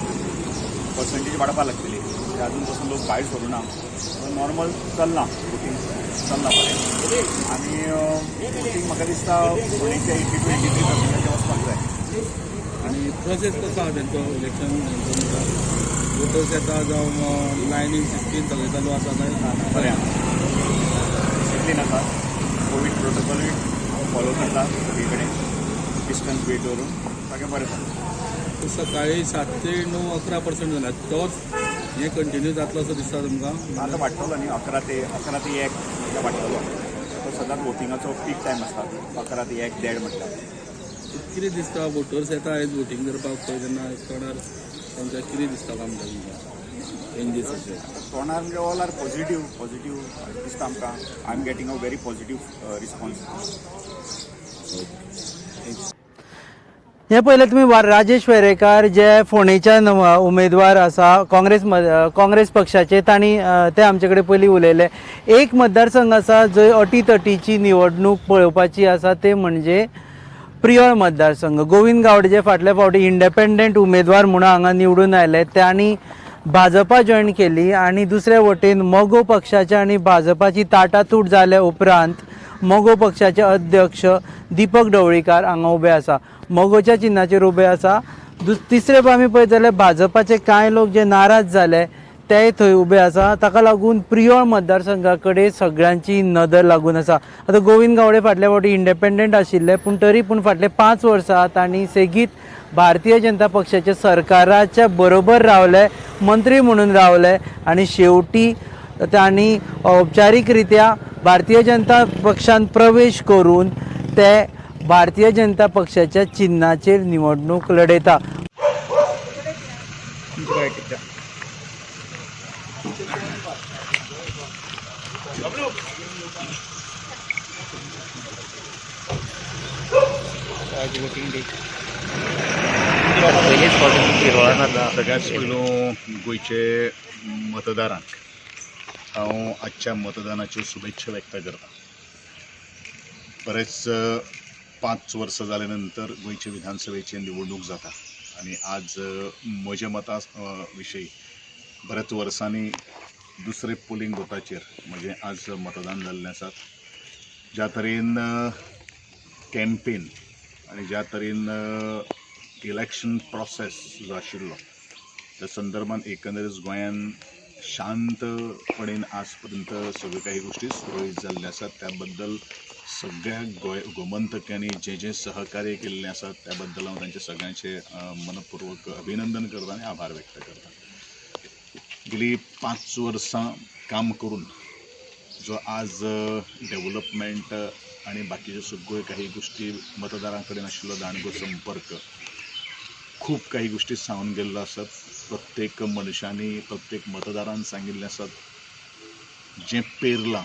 पर्संटेज वाडपाक लागतली. अजून पसून लोक भायर सरूना, नॉर्मल चल्लां वोटींग, चल्लां बरें. आनी वोटींग म्हाका दिसता फोंडेंचे 82 83 पर्संटाचेर वचपाक जाय. आनी प्रोसेस कसो आहा तेंचो इलेक्शन वोटर्स येता जावं लायनीन सिस्टीम सगळें चालू आसा काय? बरें आसा, डिसिप्लीन आसा, कोवीड प्रोटोकॉलूय फॉलो करता सगळे कडेन, डिस्टन्स बी दवरून सगळें बरें जाता. सकाळी 7 ते 9 11% जाला, तोच हें कंटिन्यू जातलो असो दिसता तुमकां? आतां वाडटलो न्ही, 11 ते 1 म्हटल्यार वाडटलो. तो सदांच वोटिंगाचो पीक टायम आसता, 11 ते 1 1.5 म्हटल्यार. कितें दिसता वोटर्स येता आयज वोटींग करपाक पळय तेन्ना तोंडार तांच्या कितें दिसता आमकां तुमकां चेंजीस अशें? तोंडार म्हणजे ऑल आर पॉझिटीव, पॉझिटीव दिसता आमकां. I am getting a very positive response. हे पयलें तुमी राजेश वेरेंकार जे फोंडेच्यान उमेदवार आसा काँग्रेस पक्षाचे, तांणी ते आमचे कडेन पयलीं उलयले. एक मतदारसंघ आसा जंय अटीतटीची निवडणूक पळोवपाची आसा, ते म्हणजे प्रियोळ मतदारसंघ. गोविंद गावडे जे फाटले फावटी इंडिपेंडंट उमेदवार म्हणून हांगा निवडून आयले, तांणी भाजपा जॉयन केली आनी दुसरे वटेन मगो पक्षाचे आनी भाजपाची ताटातूट जाल्या उपरांत मगो पक्षाचे अध्यक्ष दीपक ढवळीकार हांगा उबे आसा, मगोच्या चिन्हाचेर उबे आसा. तिसरे आमी पळयत जाल्यार भाजपाचे कांय लोक जे नाराज जाले तेय थंय उबे आसा. ताका लागून प्रियोळ मतदारसंघा कडेन सगळ्यांची नदर लागून आसा. आतां गोविंद गावडे फाटल्या फावटी इंडिपेंडंट आशिल्ले, पूण तरी पूण फाटले 5 वर्सां तांणी सेगीत भारतीय जनता पक्षाच्या सरकाराच्या बरोबर रावले, मंत्री म्हणून रावले आनी शेवटी तांणी औपचारीकरित्या भारतीय जनता पक्षान प्रवेश करून ते भारतीय जनता पक्षाच्या चिन्हाचेर निवडणूक लढयता. सगळ्यात पयलू गोंयचे मतदारांक हांव आजच्या मतदानाच्यो शुभेच्छा व्यक्त करता. बरेच 5 वर्सां जाले नंतर गोंयचे विधानसभेची निवडणूक जाता आनी आज म्हज्या मता विशयी बऱ्याच वर्सांनी दुसरे पोलिंग बुथाचेर म्हजें आज मतदान जाल्लें आसा. ज्या तरेन कॅम्पेन आनी ज्या तरेन इलेक्शन प्रोसेस जो आशिल्लो त्या संदर्भात एकंदरीत गोंयान शांतपणेन आज पर्यंत सगळ्यो काही गोष्टी सुरळीत जाल्ल्यो आसात. त्याबद्दल सगळ्या गोमंतक्यांनी जे जे सहकार्य केल्लें आसा त्या बद्दल हांव तांचे सगळ्यांचे मनपूर्वक अभिनंदन करता आनी आभार व्यक्त करता. गेली 5 वर्सां काम करून जो आज डेव्हलपमेंट आनी बाकीच्यो सगळ्यो काही गोष्टी मतदारां कडेन आशिल्लो दांडगो संपर्क खूब काही गोष्टी सांगून गेल्लो आसात. प्रत्येक मनशांनी प्रत्येक मतदारान सांगिल्लें आसात जें पेरलां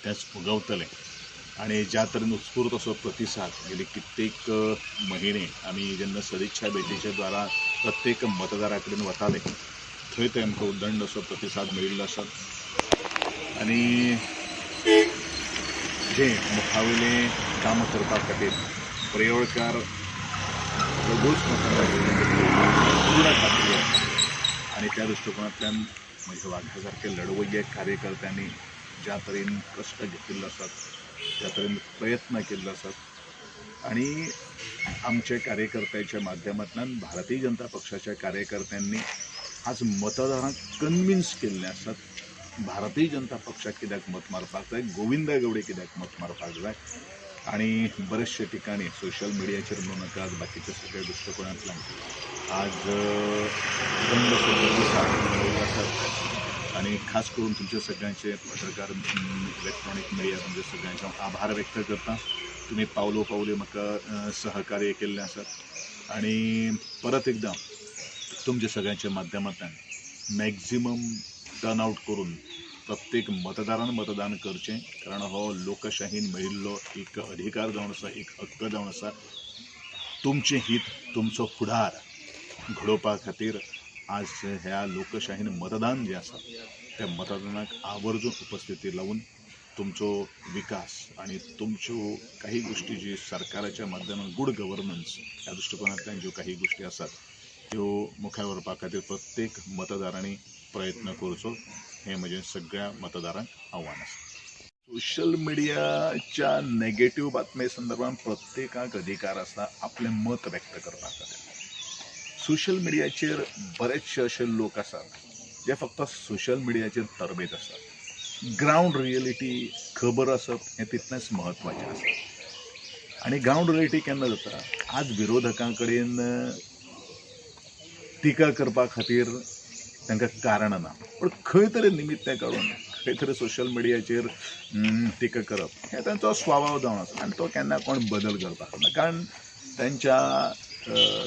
तेंच उगवतलें आनी ज्या तरेन उत्स्फूर्त असो प्रतिसाद गेले कित्येक म्हयने आमी जेन्ना सदिच्छा भेटीच्या द्वारा प्रत्येक मतदारा कडेन वताले थंय थंय आमकां उदंड असो प्रतिसाद मेळिल्लो आसा. आनी जें मुखावयलें काम करपा खातीर प्रियोळकार रघूच पूर्ण खात्री आसा आनी त्या दृश्टिकोनांतल्यान म्हज्या वाघा सारके लढवय्ये कार्यकर्त्यांनी ज्या तरेन कश्ट घेतिल्ले आसात, ज्या तरेन प्रयत्न केल्ले आसात आनी आमच्या कार्यकर्त्यांच्या माध्यमांतल्यान भारतीय जनता पक्षाच्या कार्यकर्त्यांनी आज मतदारांक कन्विन्स केल्ले आसात भारतीय जनता पक्षाक कित्याक मत मारपाक जाय, गोविंद गावडे कित्याक मत मारपाक जाय. आनी बरेचशे ठिकाणी सोशल मिडियाचेर म्हणू नाका बाकीच्या सगळ्या दृश्टिकोनांतल्यान आज उदंड असो प्रतिसाद मेळिल्लो आसा. आनी खास करून तुमच्या सगळ्यांचे पत्रकार, इलेक्ट्रॉनीक मिडिया, तुमच्या सगळ्यांचे हांव आभार व्यक्त करता. तुमी पावलो पावली म्हाका सहकार्य केल्लें आसात आनी परत एकदां तुमच्या सगळ्यांच्या माध्यमांतल्यान मॅक्झिमम टर्नआउट करून प्रत्येक मतदारान मतदान करचें, कारण हो लोकशाहीन मेळिल्लो एक अधिकार जावन आसा, एक हक्क जावन आसा. तुमचें हित, तुमचो फुडार घडोवपा खातीर आज ह्या लोकशाहीन मतदान जें आसा त्या मतदानाक आवर्जून उपस्थिती लावन तुमचो विकास आणि तुमच्यो काही गोष्टी जी सरकाराच्या माध्यमांत गुड गव्हर्नन्स ह्या दृश्टिकोनांतल्यान ज्यो काही गोष्टी आसात त्यो मुखार व्हरपा खातीर प्रत्येक मतदारांनी प्रयत्न करचो हें म्हजें सगळ्या मतदारांक आव्हान आसा. सोशल मिडियाच्या नेगेटीव बातमे संदर्भात प्रत्येकाक अधिकार आसा आपलें मत व्यक्त करपा खातीर. सोशल मिडियाचेर बरेचशे अशे लोक आसात जे फक्त सोशल मिडियाचेर तरबेज आसात. ग्रावंड रियलिटी खबर आसप हें तितलेंच म्हत्वाचें आसा. आनी ग्रावंड रियलिटी केन्ना जाता, आज विरोधकां कडेन टिका करपा खातीर तांकां कारण ना, पूण खंय तरी निमित्तें काडून खंय तरी सोशल मिडियाचेर टिका करप हें तांचो स्वभाव जावन आसा आनी तो केन्ना कोण बदल करपाक ना, कारण तांच्या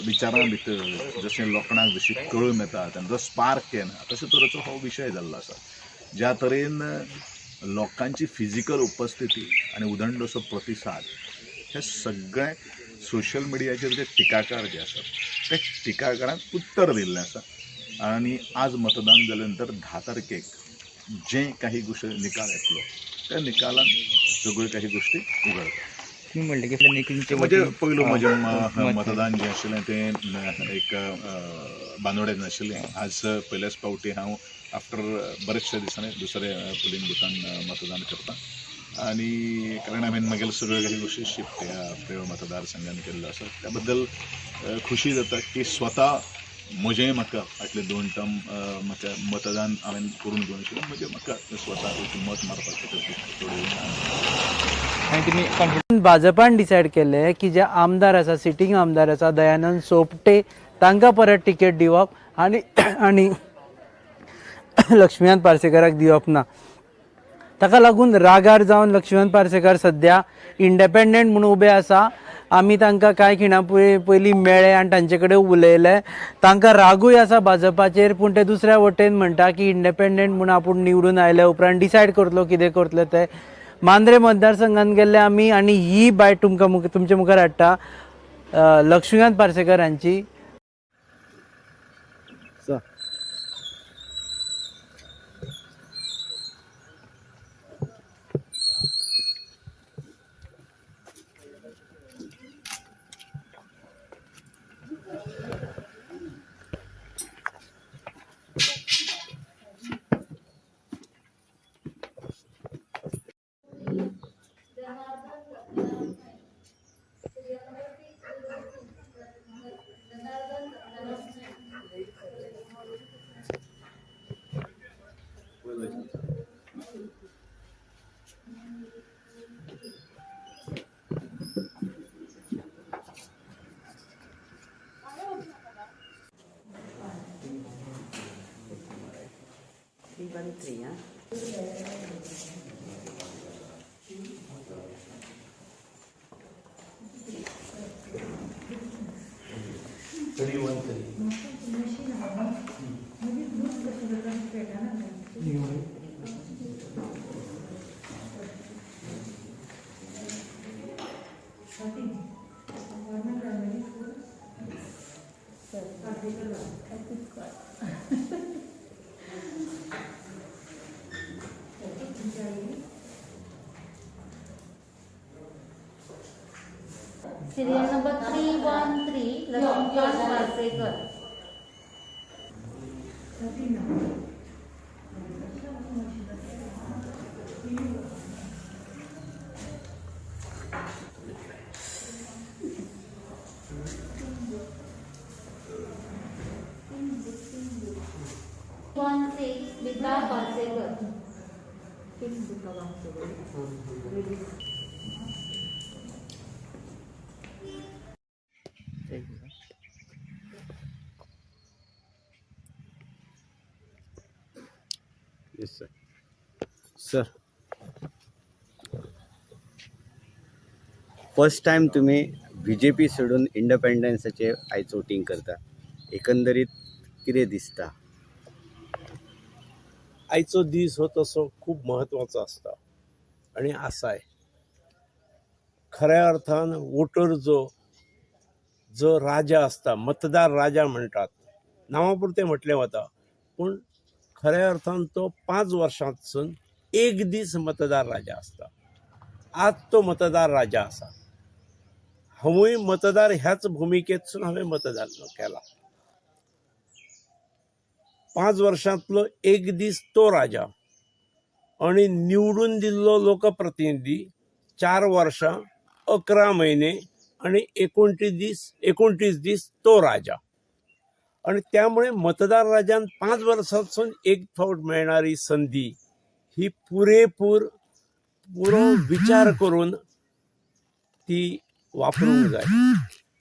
विचारां भितर जशें लोखणाक जशी कळम येता तेन्ना जो स्पार्क येना तशे तरेचो हो विशय जाल्लो आसा. ज्या तरेन लोकांची फिजिकल उपस्थिती आनी उदंड असो प्रतिसाद हे सगळें सोशल मिडियाचेर जे टिकाकार जे आसात ते टिकाकारांक उत्तर दिल्लें आसा. आनी आज मतदान जाले नंतर 10 तारखेक जे काही गोष्टी निकाल येतलो त्या निकालान सगळ्यो काही गोष्टी उगडटा. म्हणजे पयलो म्हजें मतदान जें आशिल्लें तें एक बांदोड्यान आशिल्लें. आज पयल्याच फावटी हांव आफ्टर बरेचशे दिसांनी दुसऱ्या पोलिंग बुथान मतदान करता आनी कारण हांवें म्हगेले सगळ्यो काही गोष्टी शिफ्ट ह्या प्रेयोळ मतदारसंघान केल्लो आसा. त्या बद्दल खुशी जाता की स्वता म्हजें म्हाका फाटले 2 टर्म म्हाका मतदान हांवें करून घेवंक नाशिल्लें, म्हजें म्हाका स्वता एक मत मारपाचें. भाजपान डिसायड केलें की जे आमदार आसा, सिटींग आमदार आसा दयानंद सोपटे, तांकां परत तिकेट दिवप आनी आनी लक्ष्मीकांत पार्सेकाराक दिवप ना. ताका लागून रागार जावन लक्ष्मीकांत पार्सेकार सद्या इंडिपेंडंट म्हणून उबे आसा. आमी तांकां कांय खिणां पयलीं मेळ्ळे आनी तांचे कडेन उलयले. तांकां रागूय आसा भाजपाचेर, पूण ते दुसऱ्या वटेन म्हणटा की इंडिपेंडंट म्हणून आपूण निवडून आयल्या उपरांत डिसायड करतलो कितें करतले ते. मांद्रे मतदारसंघान गेल्ले आमी आनी ही बायट तुमकां तुमचे मुखार हाडटा लक्ष्मीकांत पार्सेकार हांची. Serial number 313, Laxmikant Parsekar. 16, Smita Parsekar. Yes sir. Sir, first time तुम्ही बीजेपी सोडून इंडिपेंडन्साचे आयज वोटींग करता, एकंदरीत कितें दिसता? आयचो दीस हो तसो खूब म्हत्वाचो आसता आनी आसाय. खऱ्या अर्थान वोटर जो जो राजा आसता, मतदार राजा म्हणटात, नांवा पुरतें म्हटलें वता, पूण खऱ्या अर्थान तो 5 वर्सांतसून एक दीस मतदार राजा आसता. आज तो मतदार राजा आसा. हांवूय मतदार ह्याच भुमिकेंतसून हांवें मतदान केलां. 5 वर्षांतलो एक दीस तो राजा आनी निवडून दिल्लो लोकप्रतिनिधी 4 वर्षां 11 म्हयने आनी 29 दीस तो राजा. आनी त्यामुळे मतदार राजान 5 वर्सांसून एक फावट मेळणारी संधी ही पुरेपूर पुरो विचार करून ती वापरूंक जाय.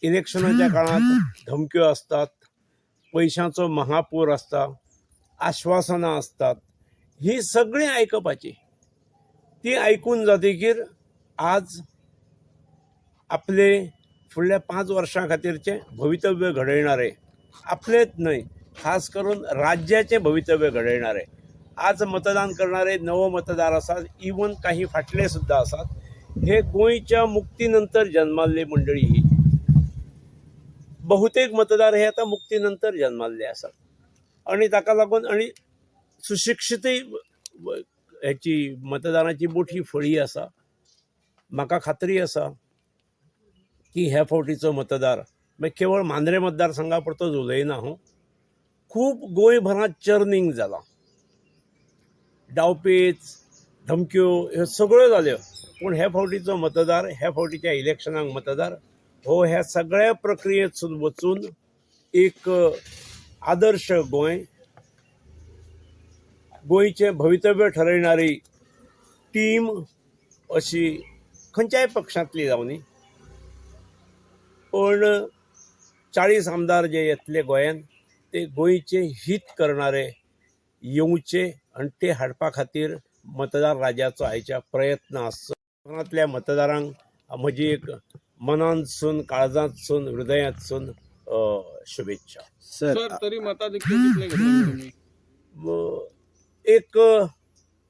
इलेक्शनाच्या काळांत धमक्यो आसतात, पयशांचो महापूर आसता, आश्वासनां आसतात, ही सगळीं आयकपाची. ती आयकून जातकीर आज आपले फुडल्या 5 वर्सां खातीरचें भवितव्य घडयणारे, आपलेच न्हय खास करून राज्याचें भवितव्य घडयणारे आज मतदान करणारे नवो मतदार आसात, इवन काही फाटले सुद्दां आसात. हे गोंयच्या मुक्ती नंतर जन्माल्ली मंडळी ही बहुतेक मतदार हे आतां मुक्ती नंतर जन्माल्ले आसात आनी ताका लागून आनी सुशिक्षीतय हेची मतदाराची मोठी फळी आसा. म्हाका खात्री आसा की ह्या फावटीचो मतदार मागीर केवळ मांद्रे मतदारसंघा पुरतोच उलयना हांव, खूब गोंयभरांत चर्निंग जालां, डावपेच, धमक्यो ह्यो सगळ्यो जाल्यो, पूण ह्या फावटीचो मतदार, ह्या फावटीच्या इलेक्शनाक मतदार हो ह्या सगळ्या प्रक्रियेंतसून वचून एक आदर्श गोंय, गोंयचें भवितव्य ठरयणारी टीम अशी खंयच्याय पक्षांतली जावनी, पण 40 आमदार जे येतले गोंयान ते गोंयचें हीत करणारे येवचे आनी ते हाडपा खातीर मतदार राजाचो आयच्या प्रयत्न आसचो. कोकणांतल्या मतदारांक म्हजी एक मनांतसून, काळजांतसून, हृदयांतसून शुभेच्छा. सर, तरी मताधिक्य कितले घेतले तुम्ही? एक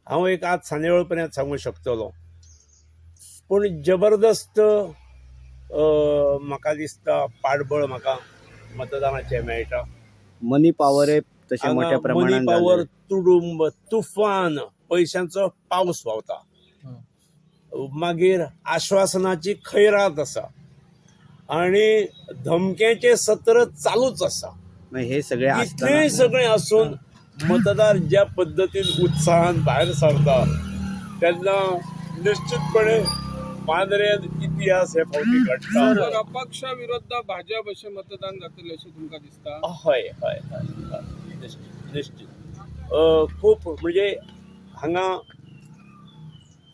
हांव एक आज सांजेवेळ पर्यंत सांगूंक शकतलो, पूण जबरदस्त म्हाका दिसता पाठबळ म्हाका मतदानाचें मेळटा. मनी पावर तशें मोठ्या प्रमाणात मनी पावर, तुडुंब, तुफान, पयशांचो पावस व्हांवता, मागीर आश्वासनाची खैरात आसा आनी धमक्याचें सत्र चालूच आसा. हे सगळे इतलें सगळें आसून मतदार ज्या पद्दतीन उत्साहान भायर सरता तेन्ना निश्चितपणे मांद्रेन इतिहास हे फावटी घडटा. अपक्ष विरुद्ध भाजप अशें मतदान जातलें अशें तुमकां दिसता? हय हय हय, निश्चित. खूब म्हणजे हांगा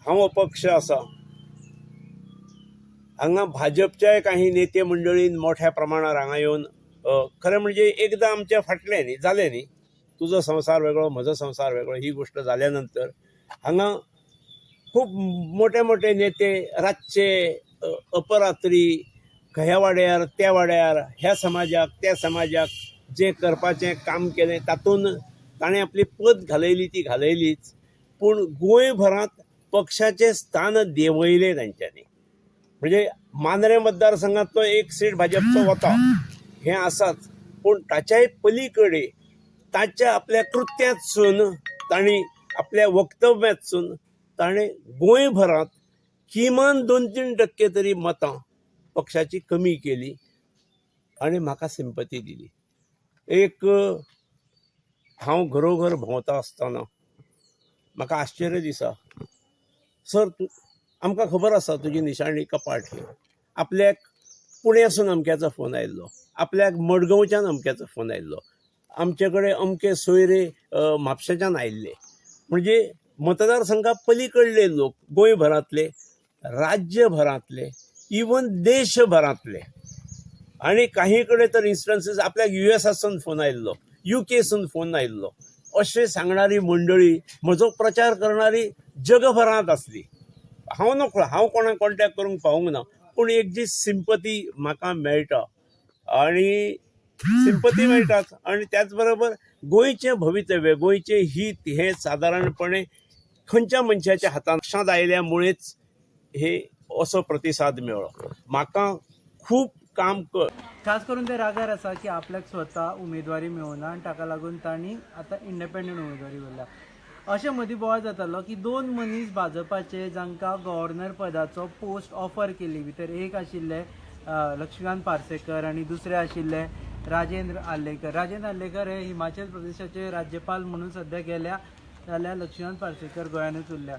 हांव अपक्ष आसा, हांगा भाजपच्याय काही नेते मंडळीन मोठ्या प्रमाणार हांगा येवन खरें म्हणजे एकदां आमच्या फाटलें न्ही जालें न्ही, तुजो संवसार वेगळो म्हजो संवसार वेगळो ही गोश्ट जाल्या नंतर हांगा खूब मोठे मोठे नेते रातचे अपरात्री ह्या वाड्यार त्या वाड्यार ह्या समाजाक त्या समाजाक जें करपाचें काम केलें तातूंत ताणें आपली पत घालयली ती घालयलीच, पूण गोंयभरांत पक्षाचें स्थान देंवयलें तांच्यांनी. म्हणजे मांद्रें मतदारसंघांतलो एक सीट भाजपचो वता हें आसाच, पूण ताच्याय पली कडेन ताच्या आपल्या कृत्यांतसून तांणी आपल्या वक्तव्यांतसून ताणें गोंयभरांत किमान 2-3% तरी मतां पक्षाची कमी केली आनी म्हाका सिंपती दिली. एक हांव घरोघर भोंवता आसतना म्हाका आश्चर्य दिसा, सर तूं आमकां खबर आसा तुजी निशाणी कपाट ही, आपल्याक पुण्यासून अमक्याचो फोन आयिल्लो, आपल्याक मडगांवच्यान अमक्याचो फोन आयिल्लो, आमचे कडेन अमके सोयरे म्हापशेच्यान आयिल्ले. म्हणजे मतदारसंघा पलीकडले लोक गोंयभरांतले, राज्यभरांतले, इवन देशभरांतले, आनी काही कडेन तर इन्स्टन्सीस आपल्याक युएसासून फोन आयिल्लो, युकेसून फोन आयिल्लो, अशें सांगणारी मंडळी म्हजो प्रचार करणारी जगभरांत आसली. हांव नकळो, हांव कोणाक कॉन्टेक्ट करूंक पावूंक ना, पूण एक जी सिंपती म्हाका मेळटा आनी सिंपती मेळटाच आनी त्याच बरोबर गोंयचें भवितव्य, गोंयचें हीत हें सादारणपणे खंयच्या मनशाच्या हातांत आयिल्ल्या मुळेच हे असो प्रतिसाद मेळ्ळो. म्हाका खूब काम कर खास करून ते रागार आसा की आपल्याक स्वता उमेदवारी मेळना आनी ताका लागून तांणी आतां इंडिपेंडंट उमेदवारी भरल्या. अशें मदीं बोवाळ जातालो की दोन मनीस भाजपाचे जांकां गव्हर्नर पदाचो पोस्ट ऑफर केली, भितर एक आशिल्ले लक्ष्मीकांत पार्सेकर आनी दुसरे आशिल्ले राजेंद्र आर्लेकर. राजेंद्र आर्लेकर हे हिमाचल प्रदेशाचे राज्यपाल म्हणून सद्या गेल्या जाल्यार लक्ष्मीकांत पार्सेकर गोंयांतूच उरल्या.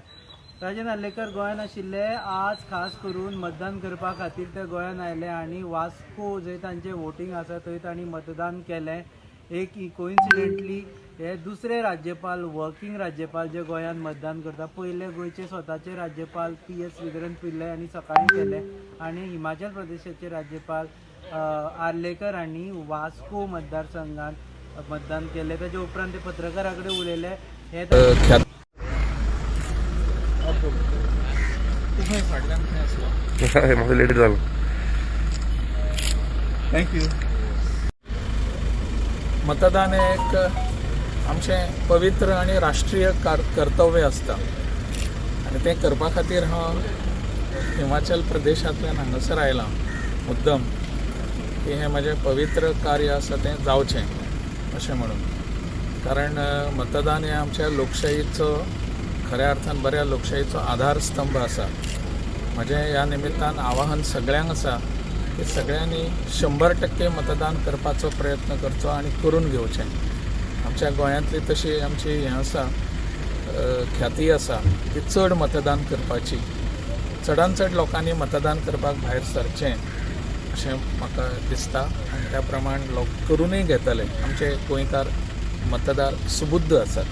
राजेंद्र आर्लेकर गोंयांत आशिल्ले, आज खास करून मतदान करपा खातीर ते गोंयांत आयले आनी वास्को जंय तांचें वोटींग आसा थंय तांणी मतदान केलें. एक कोइन्सिडेंटली हे दुसरे राज्यपाल, वर्किंग राज्यपाल जे गोंयांत मतदान करता. पयले गोंयचे स्वताचे राज्यपाल PS Sreedharan Pillai हांणी सकाळीं केले आनी हिमाचल प्रदेशाचे राज्यपाल आर्लेकर हांणी वास्को मतदारसंघात मतदान केलें. ताजे उपरांत ते पत्रकारां कडेन उलयले. हे लेट जालो. Thank you. मतदान हे एक आमचें पवित्र आनी राष्ट्रीय कर्तव्य आसता आनी तें करपा खातीर हांव हिमाचल प्रदेशांतल्यान हांगासर आयलां मुद्दम की हें म्हजें पवित्र कार्य आसा तें जावचें अशें म्हणून. कारण मतदान हें आमच्या लोकशाहीचो खऱ्या अर्थान बऱ्या लोकशाहीचो आधारस्तंभ आसा. म्हजें ह्या निमित्तान आवाहन सगळ्यांक आसा की सगळ्यांनी 100% मतदान करपाचो प्रयत्न करचो आनी करून घेवचें. आमच्या गोंयांतली तशी आमची हें आसा ख्याती आसा की चड मतदान करपाची, चडान चड लोकांनी मतदान करपाक भायर सरचें अशें म्हाका दिसता आनी त्या प्रमाण लोक करूनय घेतले. आमचे गोंयकार मतदार सुबुद्ध आसात.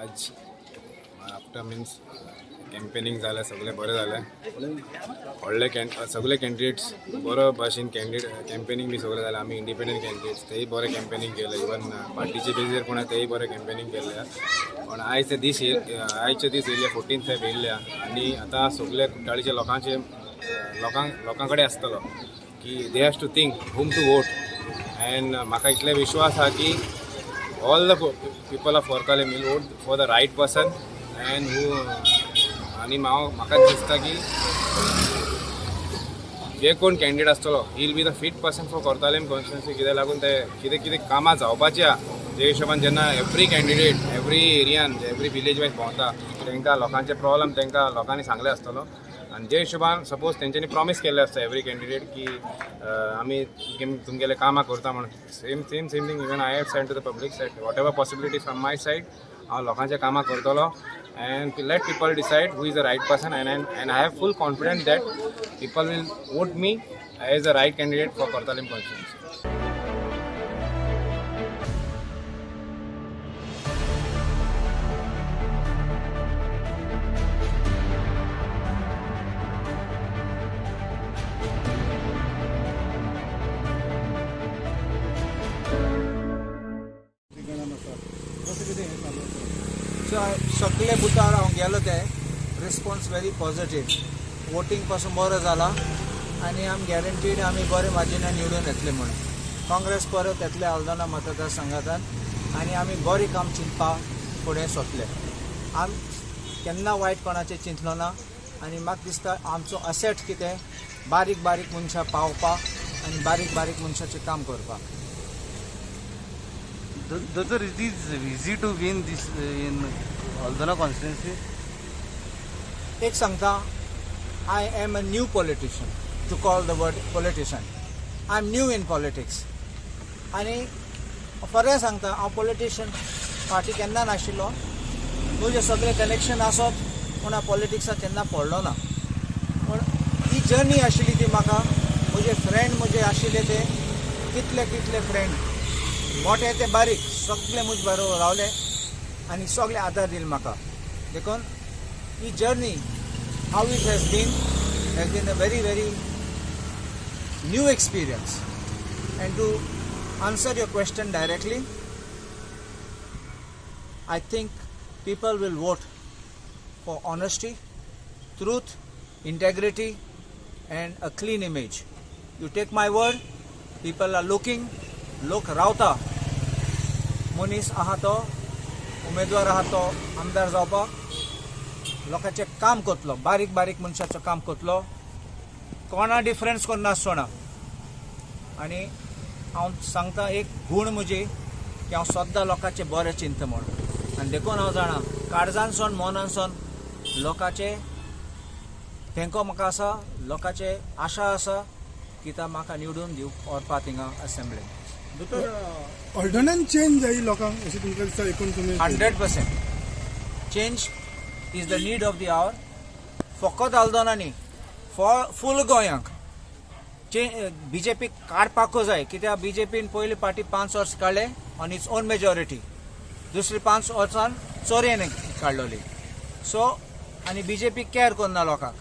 आज आफ्टर मिन्स कॅम्पेनिंग जालें, सगळें बरें जालें. व्हडले सगळे कॅन्डिडेट्स बरो भाशेन कॅम्पेनिंग बी सगळें जालें. आमी इंडिपेंडंट कॅन्डिडेट्स तेय बरें कॅम्पेनिंग केलें. इवन पार्टीचे बेजीर कोण तेय बरें कॅम्पेनिंग केल्लें. पण आयचे दीस येयल्ले 14 फेब येयल्ले आनी आतां सगळे कुट्टाळीच्या लोकांचे लोकां कडेन आसतलो की they has to think whom to vote. And म्हाका इतले विश्वास आहा की all the people of Cortalim will vote for the right person and who. आनी म्हाका दिसता की जे कोण कॅन्डिडेट आसतलो he will be the fit person for Cortalim constituency. कित्याक लागून ते कितें कितें कामां जावपाचीं आहा ते हिशोबान जेन्ना एवरी कॅन्डिडेट एवरी एरियान एवरी विलेज वायज भोंवता तांकां लोकांचे प्रॉब्लम तांकां लोकांनी सांगले आसतलो. आनी जे हिशोबान सपोज तेंच्यांनी प्रॉमीस केल्लें आसता एवरी कॅन्डिडेट की आमी तुमगेले कामां करता म्हणून. Same same same thing even I have send to the public side whatever possibility from my side हांव लोकांच्या कामां करतलो and let people decide who is the right person and I have full confidence that people will vote me as the right candidate for Cortalim constituency. सगळे बुथार हांव गेलो ते response very positive, voting पासून बरो जाला आनी आम गॅरंटीड आमी बरे मार्जिनान निवडून येतले म्हणून. काँग्रेस परत येतले आल्दोना मतदारसंघांत आनी आमी बरें काम चिंतपाक फुडें सोदले. आम केन्ना वायट कोणाचें चिंतलो ना आनी म्हाका दिसता आमचो असेट कितें बारीक बारीक मनशां पावपाक आनी बारीक बारीक मनशाचें काम करपाक. Doctor, it is easy to win this in Aldona constituency? एक सांगता, I am a new politician, to call the word politician. I am new in politics. आनी खरें सांगता, हांव पॉलिटिशियन पार्टी केन्ना नाशिल्लो. म्हजे सगळे कनेक्शन आसत पूण हांव पॉलिटिक्साक केन्ना पडलो ना. पूण ही जर्नी आशिल्ली ती म्हाका म्हजे फ्रेंड म्हजे आशिल्ले ते कितले कितले फ्रेंड मोठे ते बारीक सगळे म्हजे बरोबर रावले आनी सगळे आदार दिले म्हाका. देखून ही journey how it has been a very very new experience. And to answer your question directly, I think people will vote for honesty, truth, integrity and a clean image. You take my word, people are looking, लोक रावता मनीस आहा तो उमेदवार आहा तो आमदार जावपाक लोकांचें काम करतलो, बारीक बारीक मनशाचें काम करतलो, कोणा डिफरन्स करनासतना. आनी हांव सांगता एक गूण म्हजी की हांव सद्दां लोकांचें बरें चिंतता म्हूण. आनी देखून हांव जाणा काळजानसून मनानसून लोकांचे तेंको म्हाका आसा, लोकांचे आशा आसा की ता म्हाका निवडून दिवप व्हरपा थिंगा असेंब्लीन. दोतोर, ऑल्टरनेट चेंज जाय लोकांक अशें तुमकां दिसता एकूण तुमी? 100% change is the need of the hour. फकत आल्दोना न्ही, फूल गोंयांक बीजेपी काडपाकूच जाय. कित्याक बीजेपीन पयली पार्टी 5 वर्स काडले ऑन it's own majority, दुसरी 5 वर्सान चोरयेन काडलोली. सो आनी बीजेपी कॅर करना लोकांक,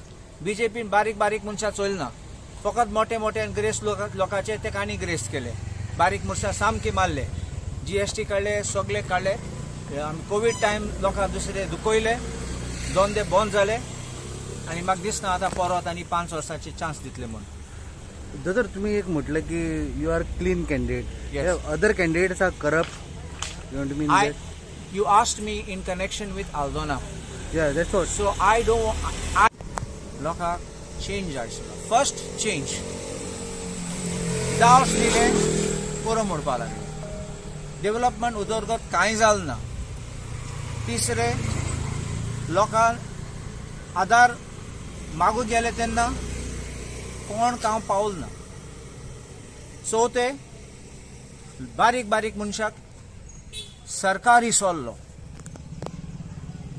बीजेपीन बारीक बारीक मनशां चोयना, फकत मोठे मोठे ग्रेस लोकांचे तेका आनी ग्रेस केले, बारीक मनशां सामकी मारले, GST काडले, सगळे काडले. आमी कोवीड टायम लोकांक दुसरे दुखयले, धंदे बंद जाले आनी म्हाका दिसना आतां परत आनी 5 वर्सांचे चान्स दितले म्हूण. दोतोर, तुमी एक म्हटलें की you are clean candidate, other candidates are corrupt. You want to mean that? You asked me in connection with Aldona. Yeah, that's what. So I don't लोकांक चेंज जाय आशिल्लो. फर्स्ट चेंज 10 वर्स दिले पुरो म्हणपाक लागले, डेव्हलपमेंट उदरगत कांय जालें ना. तिसरें, लोकांक आदार मागूंक गेले तेन्ना कोण कांय पावल ना. चवथें, बारीक बारीक मनशाक सरकार इसवल्लो,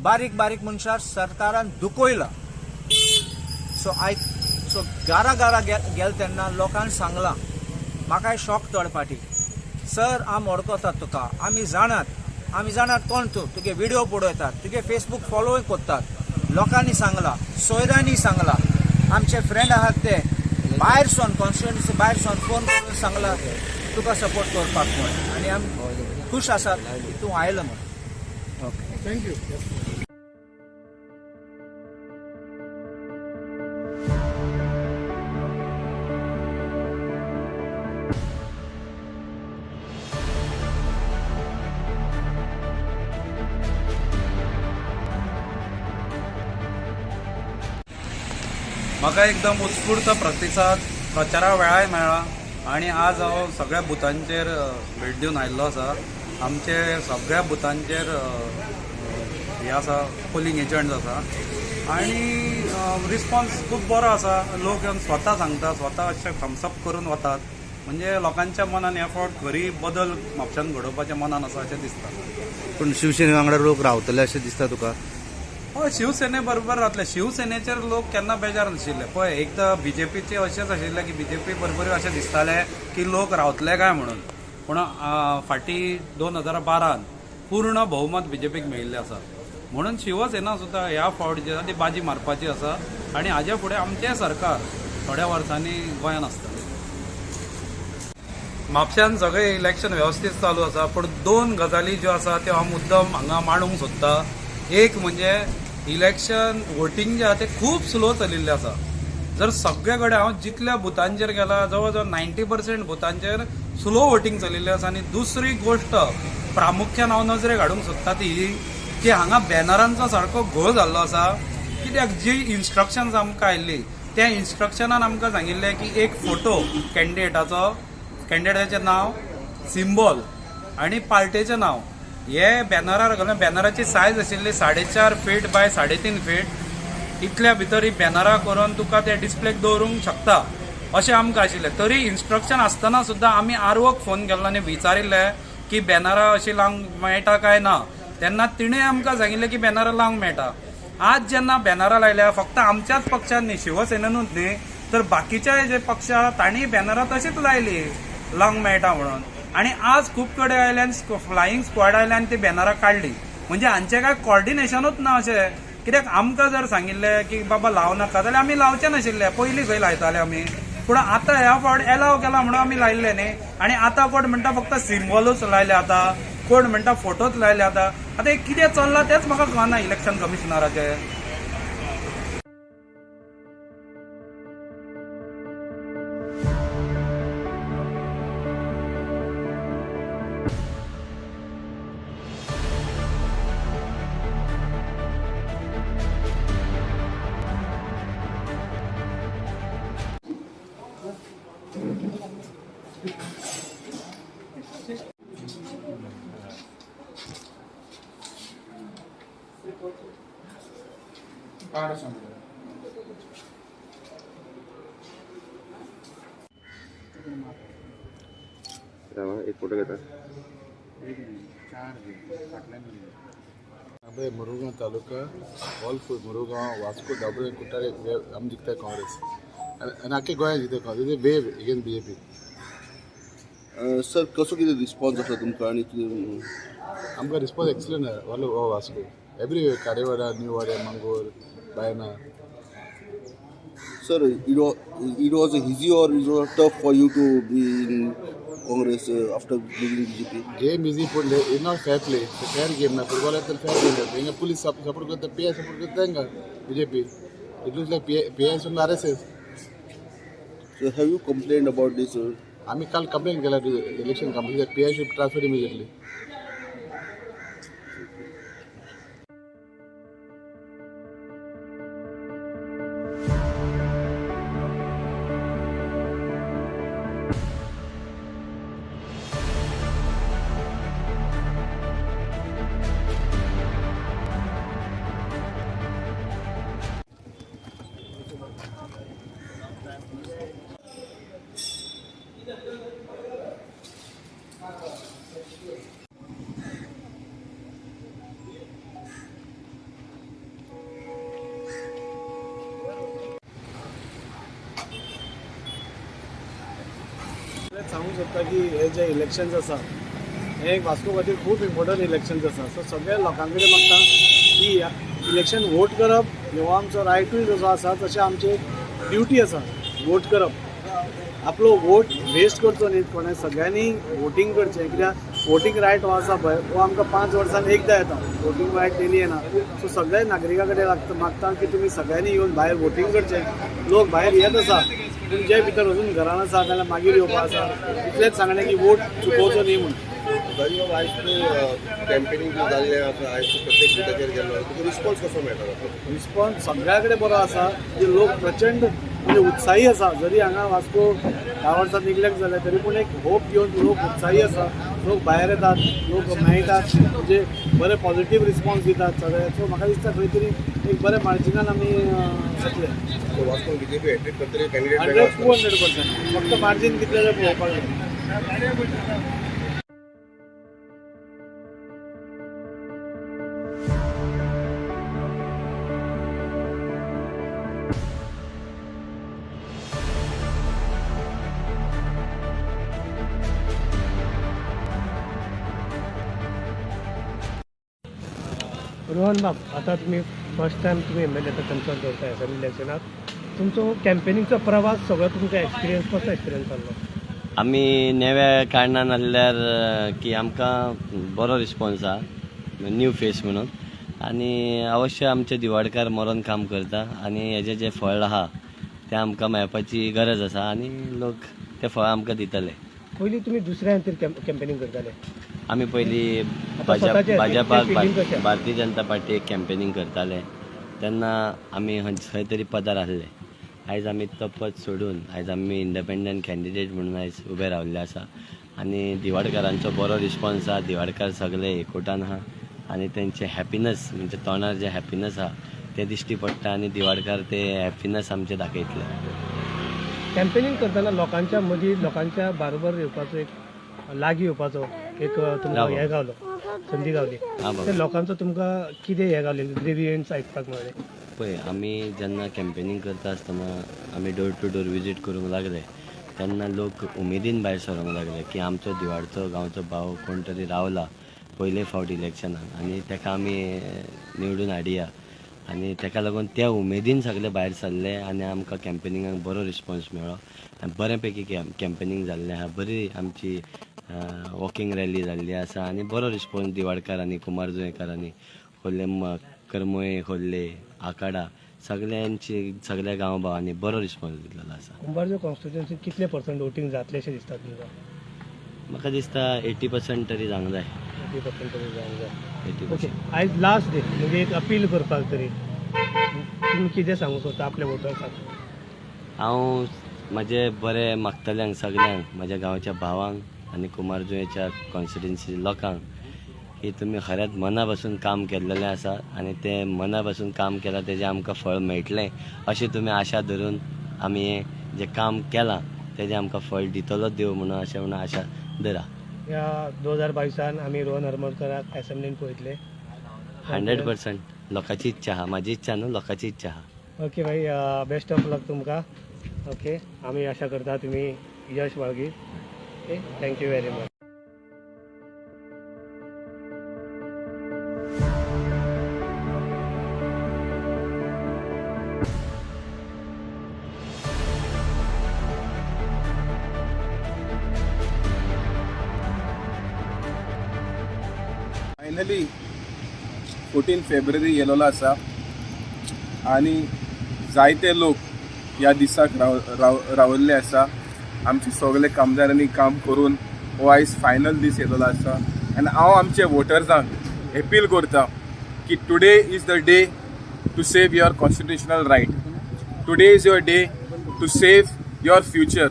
बारीक बारीक मनशाक सरकारान दुखयला. सो I सो घरा घरा गेले तेन्ना लोकांक सांगलां, म्हाकाय शॉक थोडे फाटी, सर आम वळखतात तुका, आमी जाणात, आमी जाणात कोण तूं, तुगे व्हिडिओ पळयतात, तुगे फेसबूक फॉलोय करतात. लोकांनी सांगलां, सोयऱ्यांनी सांगलां, आमचे फ्रेंड आहात ते भायर सोन कॉन्स्टिट्युएन्सी भायर सोन फोन करून सांगलां तुका सपोर्ट करपाक म्हूण. आनी आमी खूश आसात की तूं आयलो म्हूण. Okay, thank you. म्हाका एकदम उत्स्फूर्त प्रतिसाद प्रचारा वेळाय मेळ्ळा आनी आज हांव सगळ्या बुथांचेर भेट दिवन आयिल्लो आसा. आमचे सगळ्या बुथांचेर हे आसा, पोलिंग एजंट्स आसा आनी रिस्पॉन्स खूब बरो आसा. लोक येवन स्वता सांगता, स्वता अशें थम्सअप करून वतात, म्हणजे लोकांच्या मनान ह्या फावट खरी बदल म्हापशान घडोवपाच्या मनान आसा अशें दिसता. पूण शिवसेने वांगडा लोक रावतले अशें दिसता तुका? हय, शिवसेने बरोबर रावतले. शिवसेनेचेर लोक केन्ना बेजार नाशिल्ले. पळय, एकदां बीजेपीचे अशेंच आशिल्लें की बीजेपी बरोबर अशें दिसतालें की लोक रावतले काय म्हणून, पूण फाटीं 2012 पूर्ण बहुमत बीजेपीक मेळिल्लें आसा. म्हणून शिवसेना सुद्दां ह्या फावट जी आसा ती बाजी मारपाची आसा आनी हाज्या फुडें आमचें सरकार थोड्या वर्सांनी गोंयांत आसतलें. म्हापश्यान सगळें इलेक्शन वेवस्थीत चालू आसा, पूण 2 गजाली ज्यो आसा त्यो हांव मुद्दम हांगा मांडूंक सोदता. एक म्हणजे इलेक्शन वोटींग जें आसा तें खूब स्लो चलिल्लें आसा. जर सगळे कडेन हांव जितल्या बुथांचेर गेला जवळ जवळ 90% बुथांचेर स्लो वोटींग चलिल्लें आसा. आनी दुसरी गोश्ट प्रामुख्यान हांव नजरेक हाडूंक सोदता ती ही की हांगा बॅनरांचो सारको घोळ जाल्लो आसा. कित्याक जी इन्स्ट्रक्शन्स आमकां आयिल्ली त्या इन्स्ट्रक्शनान आमकां सांगिल्लें की एक फोटो कॅन्डिडेटाचो, कॅन्डिडेटाचें नांव, सिंबॉल आनी पार्टेचें नांव हे बॅनरार घालून, बॅनराची सायज आशिल्ली 4.5 फीट बाय 3.5 फीट, इतल्या भितर ही बॅनरां करून तुका ते डिस्प्लेक दवरूंक शकता अशें आमकां आशिल्लें. तरी इन्स्ट्रक्शन आसतना सुद्दां आमी आरवोक फोन केल्लो आनी विचारिल्लें की बॅनरां अशीं लावंक मेळटा काय ना. तेन्ना तिणें आमकां सांगिल्लें की बॅनरां लावंक मेळटा. आज जेन्ना बॅनरां लायल्या, फक्त आमच्याच पक्षान न्ही, शिवसेनेनूच न्ही, तर बाकीच्या जे पक्ष आहा तांणी बॅनरां तशीच लायली लावंक मेळटा म्हणून. आनी आज खूब कडेन आयले आनी फ्लायींग स्क्वॉड आयले आनी ती बॅनरां काडली. म्हणजे हांचें काय कॉर्डिनेशनूच ना अशें. कित्याक आमकां जर सांगिल्लें की बाबा लावं नाका जाल्यार आमी लावचे नाशिल्ले, पयलीं खंय लायताले आमी. पूण आतां ह्या फावट एलाव केला म्हणून आमी लायिल्ले न्ही. आनी आतां कोण म्हणटा फक्त सिम्बॉलूच लायले, आतां कोण म्हणटा फोटोच लायले. आतां आतां कितें चल्लां तेंच म्हाका कळना इलेक्शन कमिशनराचें. एक फोटो घेता. मुरुगांव तालुका, ऑल मुरुगांव, वास्को, दाबोळे, कुट्टाळे आमी जिखताय काँग्रेस आनी आख्खे गोंया जिखताय Congress. Wave against BJP. Sir, कसो कितें रिस्पॉन्स आसा तुमकां? आनी आमकां रिस्पॉन्स एक्सलंट आहा all over Vasco, everywhere, Kharewada, new Wade, Mangor, Baina. Sir, it was easy or it was tough for you to be in Congress after leaving BJP? Game easy, पूण it's not fair play. Fair game ना. फुटबॉलाक तर फेर game जाता. हिंगा police support करता, P I support करता हिंगा BJP. It looks like PI from RSS. So have you complained about this? आमी काल कंप्लेन केला to election commission. PI should transfer immediately. सांगूंक सोदता की हे जे इलेक्शन्स आसा हे एक वास्को खातीर खूब इम्पोर्टंट इलेक्शन्स आसा. सो सगळ्या लोकां कडेन मागता की इलेक्शन वोट करप हो आमचो रायटूय जसो आसा तशें आमची एक ड्युटी आसा वोट करप. आपलो वोट वेस्ट करचो न्ही कोणें, सगळ्यांनी वोटींग करचें. कित्याक वोटींग रायट हो आसा पळय हो आमकां 5 वर्सांन एकदां येता, वोटींग रायट डेली येना. सो सगळ्या नागरिकां कडेन मागता की तुमी सगळ्यांनी येवन भायर वोटींग करचें. लोक भायर येत आसा पूण जे भितर अजून घरान आसा जाल्यार मागीर येवपा आसा. इतलेंच सांगणें की वोट चुकोवचो न्ही म्हूण. आयज कॅम्पेनिंग जाल्लें आसा, आयज प्रत्येक बुथाचेर गेल्लो, तुका रिस्पॉन्स कसो मेळटा? रिस्पॉन्स सगळ्या कडेन बरो आसा. जे लोक प्रचंड म्हणजे उत्साही आसा. जरी हांगा वास्को 10 वर्सां निग्लेक्ट जालें तरी पूण एक होप घेवन लोक उत्साही आसा. लोक भायर येतात, लोक मेळटात, म्हणजे बरे पॉझिटीव रिस्पॉन्स दितात सगळे. सो म्हाका दिसता खंय तरी एक बरे मार्जिनान आमी येतले. वास्को बीजेपी hat trick करतले कॅन्डिडेट? 100-200%. फक्त मार्जीन कितलें तें पळोवपाक जाय. रोहन बाब, आता तुम्ही फर्स्ट टायम तुम्ही एम एल एचा कन्सर्न दवरताय असेंब्ली इलेक्शनाक, तुमचो कॅम्पेनिंगचो प्रवास सगळो तुमचो एक्सपिरियन्स कसो एक्सपिरियन्स जाल्लो? आमी नव्या कारणान आहल्यार की आमकां बरो रिस्पॉन्स आहा, न्यू फेस म्हणून. आनी अवश्य आमचे दिवाडकार मरोन काम करता आनी हेजें जें फळ आहा तें आमकां मेळपाची गरज आसा आनी लोक तें फळ आमकां दितले. पयलीं तुमी दुसऱ्या खातीर कॅम्पेनिंग करताले? आमी पयलीं भाजपाक, भारतीय जनता पार्टीक कॅम्पेनिंग करताले तेन्ना आमी खंय तरी पदार आहले. आयज आमी तो पद सोडून आयज आमी इंडिपेंडंट कॅन्डिडेट म्हणून आयज उबे रावल्ले आसा आनी दिवाडकारांचो बरो रिस्पॉन्स आहा. दिवाडकार सगळे एकवटान आहा आनी तेंचे हॅपिनस म्हणजे तोंडार जे हॅपिनस आहा तें दिश्टी पडटा आनी दिवाडकार ते हॅपिनस आमचे दाखयतले. कॅम्पेनिंग करतना लोकांच्या मदीं, लोकांच्या बरोबर येवपाचो, एक लागीं येवपाचो एक तुमकां राव. हें गावलो, संदी गावली. हा बाबा. ते लोकांचो तुमकां कितें हें गावलें, ग्रिवियन्स आयकपाक मेळ्ळें? पळय, आमी जेन्ना कॅम्पेनींग करता आसतना आमी डोर टू डोर विजीट करूंक लागले तेन्ना लोक उमेदीन भायर सरोंक लागले की आमचो दिवाडचो गांवचो भाव कोण तरी रावला पयले फावट इलेक्शनाक आनी ताका आमी निवडून हाडया आनी ताका लागून त्या उमेदीन सगळे भायर सरले आनी आमकां कॅम्पेनिंगाक बरो रिस्पोन्स मेळ्ळो आनी बऱ्या पैकी कॅम्पेनींग जाल्लें आहा. बरी आमची वॉकिंग रॅली जाल्ली आसा आनी बरो रिस्पोन्स दिवाडकारांनी, कुमारजुंवेकारांनी, खोर्ले, करमळे, खोर्ले, आखाडा सगळ्यांची, सगळ्या गांव भावांनी बरो रिस्पोन्स दिल्लो आसा. कुंभारजुंवें कॉन्स्टिट्युएन्सी कितले पर्संट वोटींग जातलें अशें दिसता तुमकां? म्हाका दिसता 80% तरी जावंक जाय. 80% तरी जावंक जाय. 80. ओके, आयज लास्ट डे, म्हणजे एक अपील करपाक तरी तुमी कितें सांगूंक सोदता आपल्या वोटर्साक? हांव म्हजे बरे मागतल्यांक सगल्यांक, म्हज्या गांवच्या भावांक आनी कुमारजुंवेच्या कॉन्स्टिट्युएन्सी लोकांक की तुमी खरेंच मना पासून काम केल्लेलें आसा आनी तें मना पासून काम केलां तेजें आमकां फळ मेळटलें अशें तुमी आशा धरून आमी हें जें काम केलां तेजें आमकां फळ दितलो देव म्हणून अशें म्हणून आशा धरा. ह्या 2022 आमी रोहन हरमलकराक एसेंब्लीन पळयतले? 100%. लोकांची इच्छा आहा, म्हाजी इच्छा न्हू, लोकांची इच्छा आहा. ओके भाई, बेस्ट ऑफ लक तुमकां. ओके, आमी आशा करता तुमी यश बाळगीत. Okay, thank you very much. Finally 14 February येयलेलो आसा आनी जायते लोक ह्या दिसाक राव राव रावल्ले आसा. आमचे सगळे कामदारांनी काम करून हो आयज फायनल दीस येयलेलो आसा आनी हांव आमचे वोटर्सांक अपील करता की today is the day to save your constitutional right. Today is your day to save your future.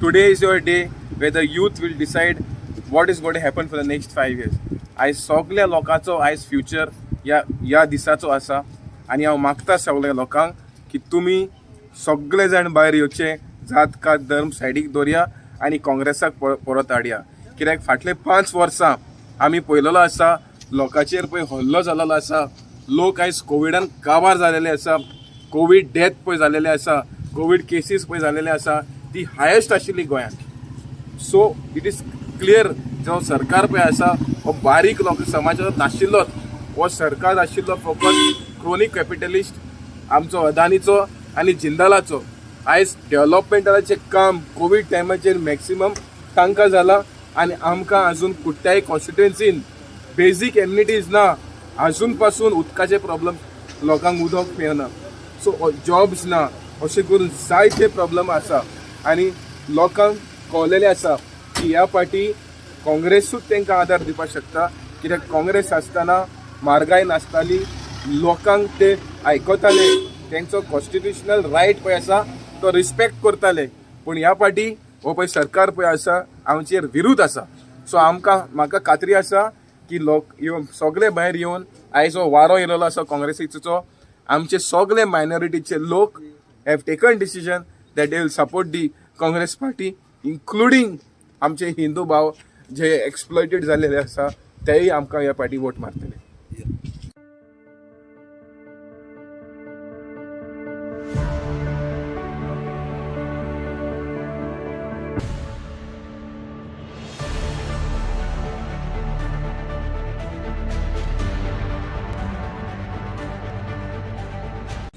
Today is your day where the youth will decide what is going to happen for the next 5 years. आयज सगल्या लोकांचो आयज future ह्या ह्या दिसाचो आसा आनी हांव मागता सगल्या लोकांक की तुमी सगळे जाण भायर येवचे, जात कात धर्म सायडीक दवरया आनी काँग्रेसाक परत हाडया, कित्याक फाटले 5 वर्सां आमी पळयलेलो आसा, लोकांचेर पळय हल्लो जालेलो आसा. लोक आयज कोविडान काबार जालेले आसा. कोवीड डेथ पळय जालेले आसा, कोवीड केसीस पळय जालेले आसा, ती हायेस्ट आशिल्ली गोंयांत. सो it is clear, जो सरकार पळय आसा हो बारीक लोक समाजाचो नाशिल्लोच. हो सरकार आशिल्लो फकत क्रोनी कॅपिटलिस्ट आमचो अदानीचो आनी जिंदालाचो. आयज डेव्हलपमेंटाचें काम कोवीड टायमाचेर मॅक्सिमम तांकां जालां आनी आमकां अजून कुठल्याय कॉन्स्टिट्युएन्सीन बेजीक एमिनिटीज ना. अजून पासून उदकाचे प्रॉब्लम, लोकांक उदक मेळना, सो जॉब्स ना, अशें करून जायते प्रॉब्लम आसा आनी लोकांक कळलेलें आसा की ह्या फावटी काँग्रेसूच तांकां आदार दिवपाक शकता, कित्याक काँग्रेस आसतना म्हारगाय नासताली, लोकांक ते आयकताले, तेंचो कॉन्स्टिट्युशनल रायट पळय आसा तो रिस्पेक्ट करताले. पूण ह्या फावटी हो पळय सरकार पळय आसा आमचेर विरुद्ध आसा. सो आमकां, म्हाका खात्री आसा की लोक येवन सगळे भायर येवन आयज हो वारो येयलेलो आसा काँग्रेसीचो. आमचे सगळे मायनॉरिटीचे लोक have taken decision that they will support the Congress party, including आमचे हिंदू भाव जे एक्सप्लॉयटेड जाल्लेले आसा तेय आमकां ह्या फावटी वोट मारतले.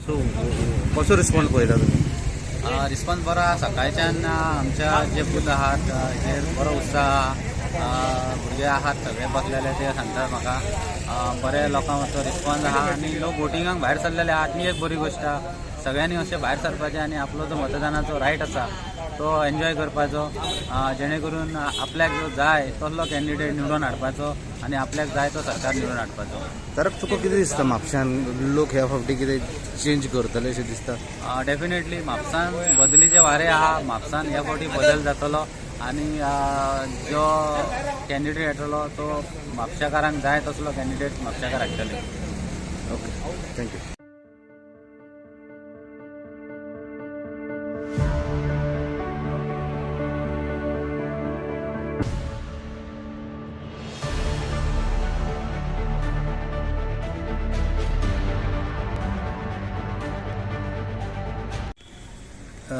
सो कसो रिस्पॉन्स पळयता तुमी? रिस्पॉन्स बरो आहा. सकाळच्यान आमच्या जे बूथ आहात हेर बरो उत्साह आहा. भुरगे आहात सगळे बसलेले, ते सांगतात म्हाका बरे लोकांचो रिस्पॉन्स आहा आनी लोक वोटिंगाक भायर सरलेले आहात. ही एक बरी गोश्ट आहा. सगळ्यांनी अशें भायर सरपाचें आनी आपलो जो मतदानाचो रायट आसा तो एन्जॉय करपाचो, जेणे करून आपल्याक जो जाय तसलो कॅन्डिडेट निवडून हाडपाचो आनी आपल्याक जाय तो सरकार निवडून हाडपाचो. तर तुका कितें दिसता, म्हापश्यान लोक ह्या फावटी कितें चेंज करतले अशें दिसता? डेफिनेटली, म्हापसान बदलीचे वारे आहा. म्हापसान ह्या फावटी बदल जातलो आनी जो कॅन्डिडेट येतलो तो म्हापशेकारांक जाय तसलो कॅन्डिडेट म्हापशेकार हाडटले. Okay, thank you.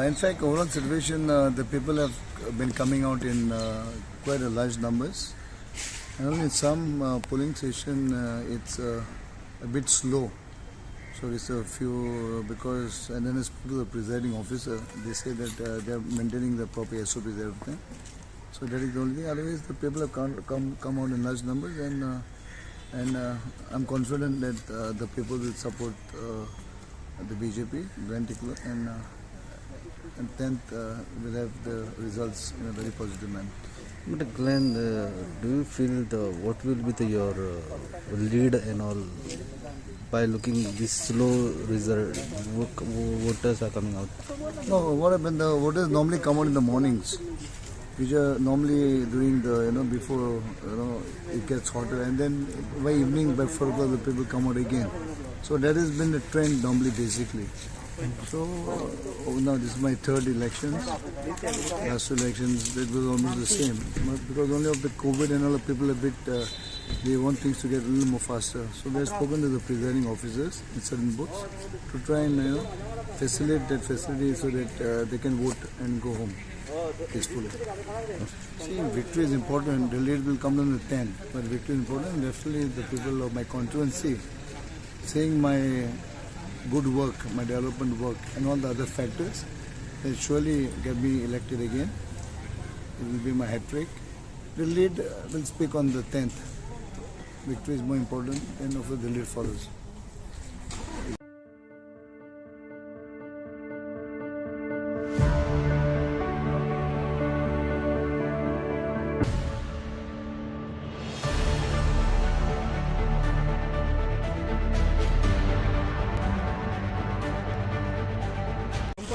In fact, overall situation, the people have been coming out in quite a large numbers. And only in some polling station, it's a bit slow. So it's a few because, and then I spoke to the presiding officer. They say that they are maintaining the proper SOPs and everything. So that is the only thing. Otherwise, the people have come out in large numbers, and I'm confident that the people will support the BJP, Glenn Ticlo, and 10th will have the results in a very positive manner. But Glenn, do you feel what will be your lead and all by looking this slow result, voters are coming out? No, what happened, the voters normally come out in the mornings, which are normally during the, before, it gets hotter, and then by evening, by 4 o'clock, the people come out again. So that has been the trend normally, basically. So now this is my third election. Last two elections, it was almost the same. But because only of the COVID and all, the people a bit, they want things to get a little more faster. So we have spoken to the presiding officers in certain booths to try and facilitate that facility so that they can vote and go home peacefully. See, victory is important. The lead will come down to 10, but victory is important. Definitely the people of my constituency, seeing my good work, my development work, and all the other factors, they surely get me elected again. It will be my hat trick. The lead will speak on the 10th. Victory is more important, and of course the lead follows.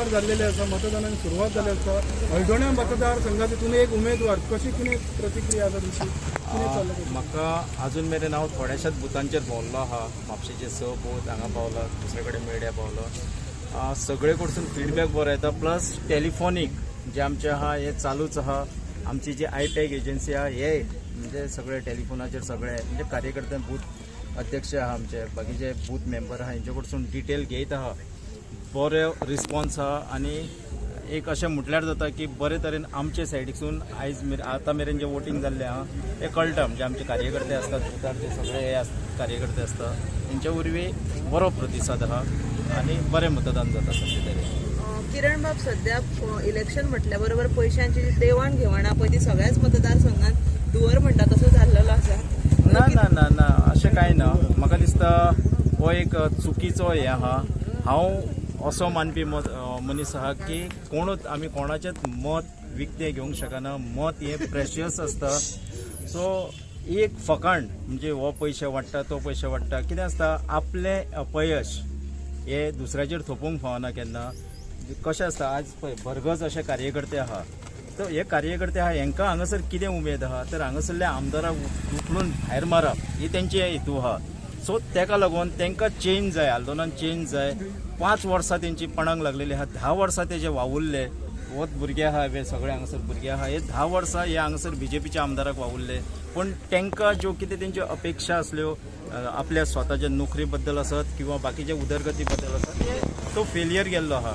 जाल्लेले आसा, मतदानाक सुरवात जाल्ली आसा. हळदोण्या मतदारसंघातून एक उमेदवार, कशी कितें प्रतिक्रिया आसा तुमची, कितें चल्लां? म्हाका अजून मेरेन हांव थोड्याशाच बुथांचेर भोंवल्लो आहा. म्हापशेचे 6 बूथ हांगा पावला, दुसरे कडेन मेड्या पावलो. सगळे कडसून फिडबॅक बरो येता. प्लस टेलिफोनीक जे आमचे आहा हे चालूच आहा. आमची जी आयपॅक एजन्सी आहा हे म्हणजे सगळे टेलिफोनाचेर सगळे म्हणजे कार्यकर्ते, बूथ अध्यक्ष आहा आमचे, बाकीचे बूथ मेंबर आहा, हेंचे कडसून डिटेल घेयत आहा. बरो रिस्पॉन्स आहा आनी एक अशें म्हटल्यार जाता की बरे तरेन आमचे सायडीकसून आयज आतां मेरेन जें वोटींग जाल्लें आहा तें कळटा. म्हणजे आमचे कार्यकर्ते आसतात बुथार, जे सगळे हे कार्यकर्ते आसता तेंच्या वरवीं बरो प्रतिसाद आहा आनी बरें मतदान जाता सद्या तरी. किरण बाब, सद्या इलेक्शन म्हटल्या बरोबर पयशांची जी देवाण घेवाण आहा पळय ती सगळ्याच मतदारसंघात धुंवर म्हणटा तसो जाल्लेलो आसा. ना ना ना ना, अशें कांय ना. म्हाका दिसता हो एक चुकीचो हें आहा. हांव असो मानपी मनीस आहा की कोणूच आमी कोणाचेंच मत विकतें घेवंक शकना. मत हें प्रेशियस आसता. सो एक फकांड म्हणजे हो पयशे वाडटा तो पयशे वाडटा, कितें आसता आपलें अपयश हें दुसऱ्याचेर थोपूंक फावना केन्ना. कशें आसता आज पळय भरगच अशे कार्यकर्ते आहा, तर हे कार्यकर्ते आहा हेंकां हांगासर कितें उमेद आहा तर हांगासरल्या आमदाराक उखलून भायर मारप ही तेंची हेतू आहा. सो तेका लागून तांकां चेंज जाय, आल्दोनान चेंज जाय. 5 वर्सां तेंची पणाक लागलेली आहा, 10 वर्सां ते जे वावुरले, होच भुरगे आहा हे सगळे हांगासर भुरगे आहा, हे 10 वर्सां हे हांगासर बीजेपीच्या आमदाराक वावुरले. पूण तांकां ज्यो कितें तेंच्यो अपेक्षा आसल्यो आपल्या स्वताच्या नोकरी बद्दल आसत किंवा बाकीच्या उदरगती बद्दल आसत, ते तो फेलियर गेल्लो आहा.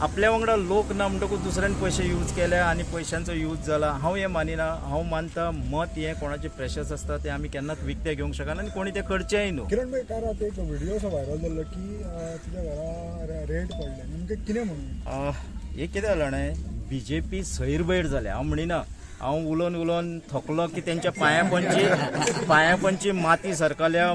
आपल्या वांगडा लोक ना म्हणटकूच दुसऱ्यान पयशे यूज केले आनी पयशांचो यूज जाला. हांव हें मानिना. हांव मानता मत हें कोणाचें प्रेशस आसता तें आमी केन्नाच विकतें घेवंक शकना आनी कोणी तें करचेंय न्हू. किरण भाई, काल रात एक व्हिडिओ असो व्हायरल जाल्लो की तुज्या घरा रेड पडले, नेमकें कितें म्हणून? हें कितें जालां जाणा, बीजेपी सैरभैर जाल्या. हांव म्हणिना, हांव उलोवन उलोवन थकलो की तेंच्या पांयापणची माती सरकाल्या,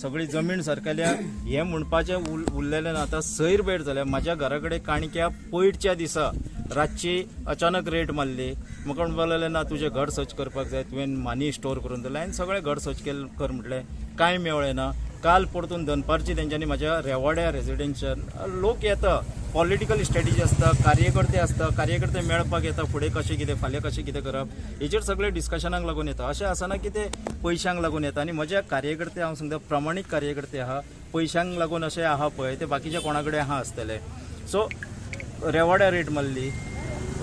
सगळी जमीन सरकाल्या हें म्हणपाचें उरलेलें ना. आतां सैरभैर जाल्या. म्हाज्या घरा कडेन काणक्या पयरच्या दिसा रातची अचानक रेड मारली. म्हाका म्हणपाक लागलें ना तुजें घर सर्च करपाक जाय, तुवें मानी स्टोर करून दिलें आनी सगळें घर सर्च कर म्हटलें, कांय मेळ्ळें ना. काल परतून दनपारची तेंच्यांनी म्हाज्या रेवाड्या रेजिडेन्शियल लोक येता, पॉलिटिकल स्ट्रेटजी आसता, कार्यकर्ते आसता, कार्यकर्ते मेळपाक येता, फुडें कशें कितें फाल्यां कशें कितें करप हेचेर सगळे डिस्कशनाक लागून येता. अशें आसना की ते पयशांक लागून येता. आनी म्हज्या कार्यकर्ते हांव सांगता प्रमाणीक कार्यकर्ते आहा, पयशांक लागून अशें आहा पळय ते बाकीच्या कोणा कडेन आहा आसतले. सो रेवाड्या रेट मारली,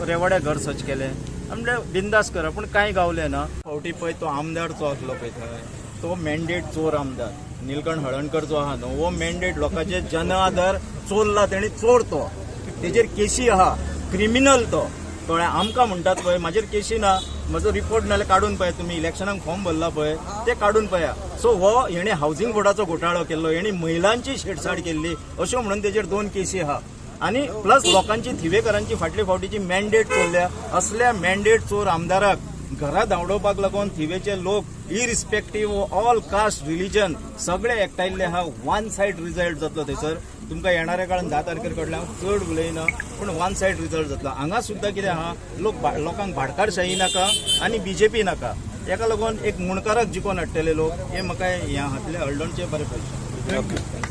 रेवाड्या घर सर्च केलें, म्हणल्यार बिंदास करप, पूण कांय गावलें ना. फावटी पळय तो आमदार जो आसलो पळय थंय, तो मॅन्डेट चोर आमदार निलकंठ हळणकर जो आहा न्हू, हो मॅन्डेट लोकांचे जन आधार चोरला तेणी, चोर तो. तेजेर केशी आहा, क्रिमिनल तो, कळ्ळें? आमकां म्हणटात पळय म्हाजेर केशी ना, म्हजो रिपोर्ट नाल्यार काडून पळय, तुमी इलेक्शनाक फॉर्म भरला पळय ते काडून पळया. सो हो हेणे हावजिंग बोर्डाचो घोटाळो केल्लो, हेणे महिलांची शेडसाड केल्ली, अश्यो म्हणून तेजेर 2 केशी आहा. आनी प्लस लोकांची थिवेकरांची फाटले फावटीची मॅन्डेट चोरल्या. असल्या मॅन्डेट चोर आमदाराक घरा धांवडोवपाक लागून थिवेचे लोक इरिस्पेक्टीव ऑल कास्ट रिलिजन सगळे एकठांयल्ले आहा. वन सायड रिजल्ट जातलो थंयसर. तुमकां येणाऱ्या काळान 10 तारखेर कडल्यान हांव चड उलयना, पूण वन सायड रिजल्ट जातलो. हांगा सुद्दां कितें आहा, लोक लोकांक भाटकारशाही नाका आनी बीजेपी नाका, तेका लागून एक मुणकाराक जिखोवन हाडटले लोक. हे म्हाका ह्या हातले हळदोणचे बरें पयशे.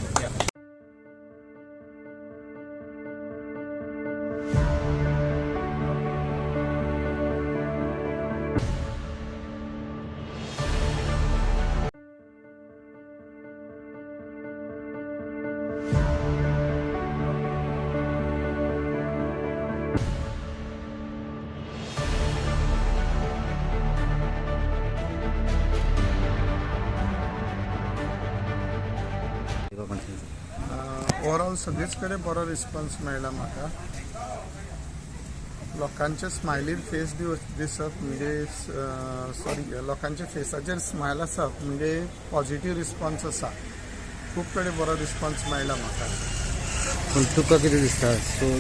ओवरऑल सगळीच कडेन बरो रिस्पॉन्स मेळ्ळा म्हाका. लोकांचे स्मायलीर फेस दिसप म्हणजे सॉरी लोकांच्या फेसाचेर स्मायल आसप म्हणजे पॉझिटिव्ह रिस्पॉन्स आसा. खूब कडेन बरो रिस्पॉन्स मेळ्ळा म्हाका. पूण तुका कितें दिसता, सो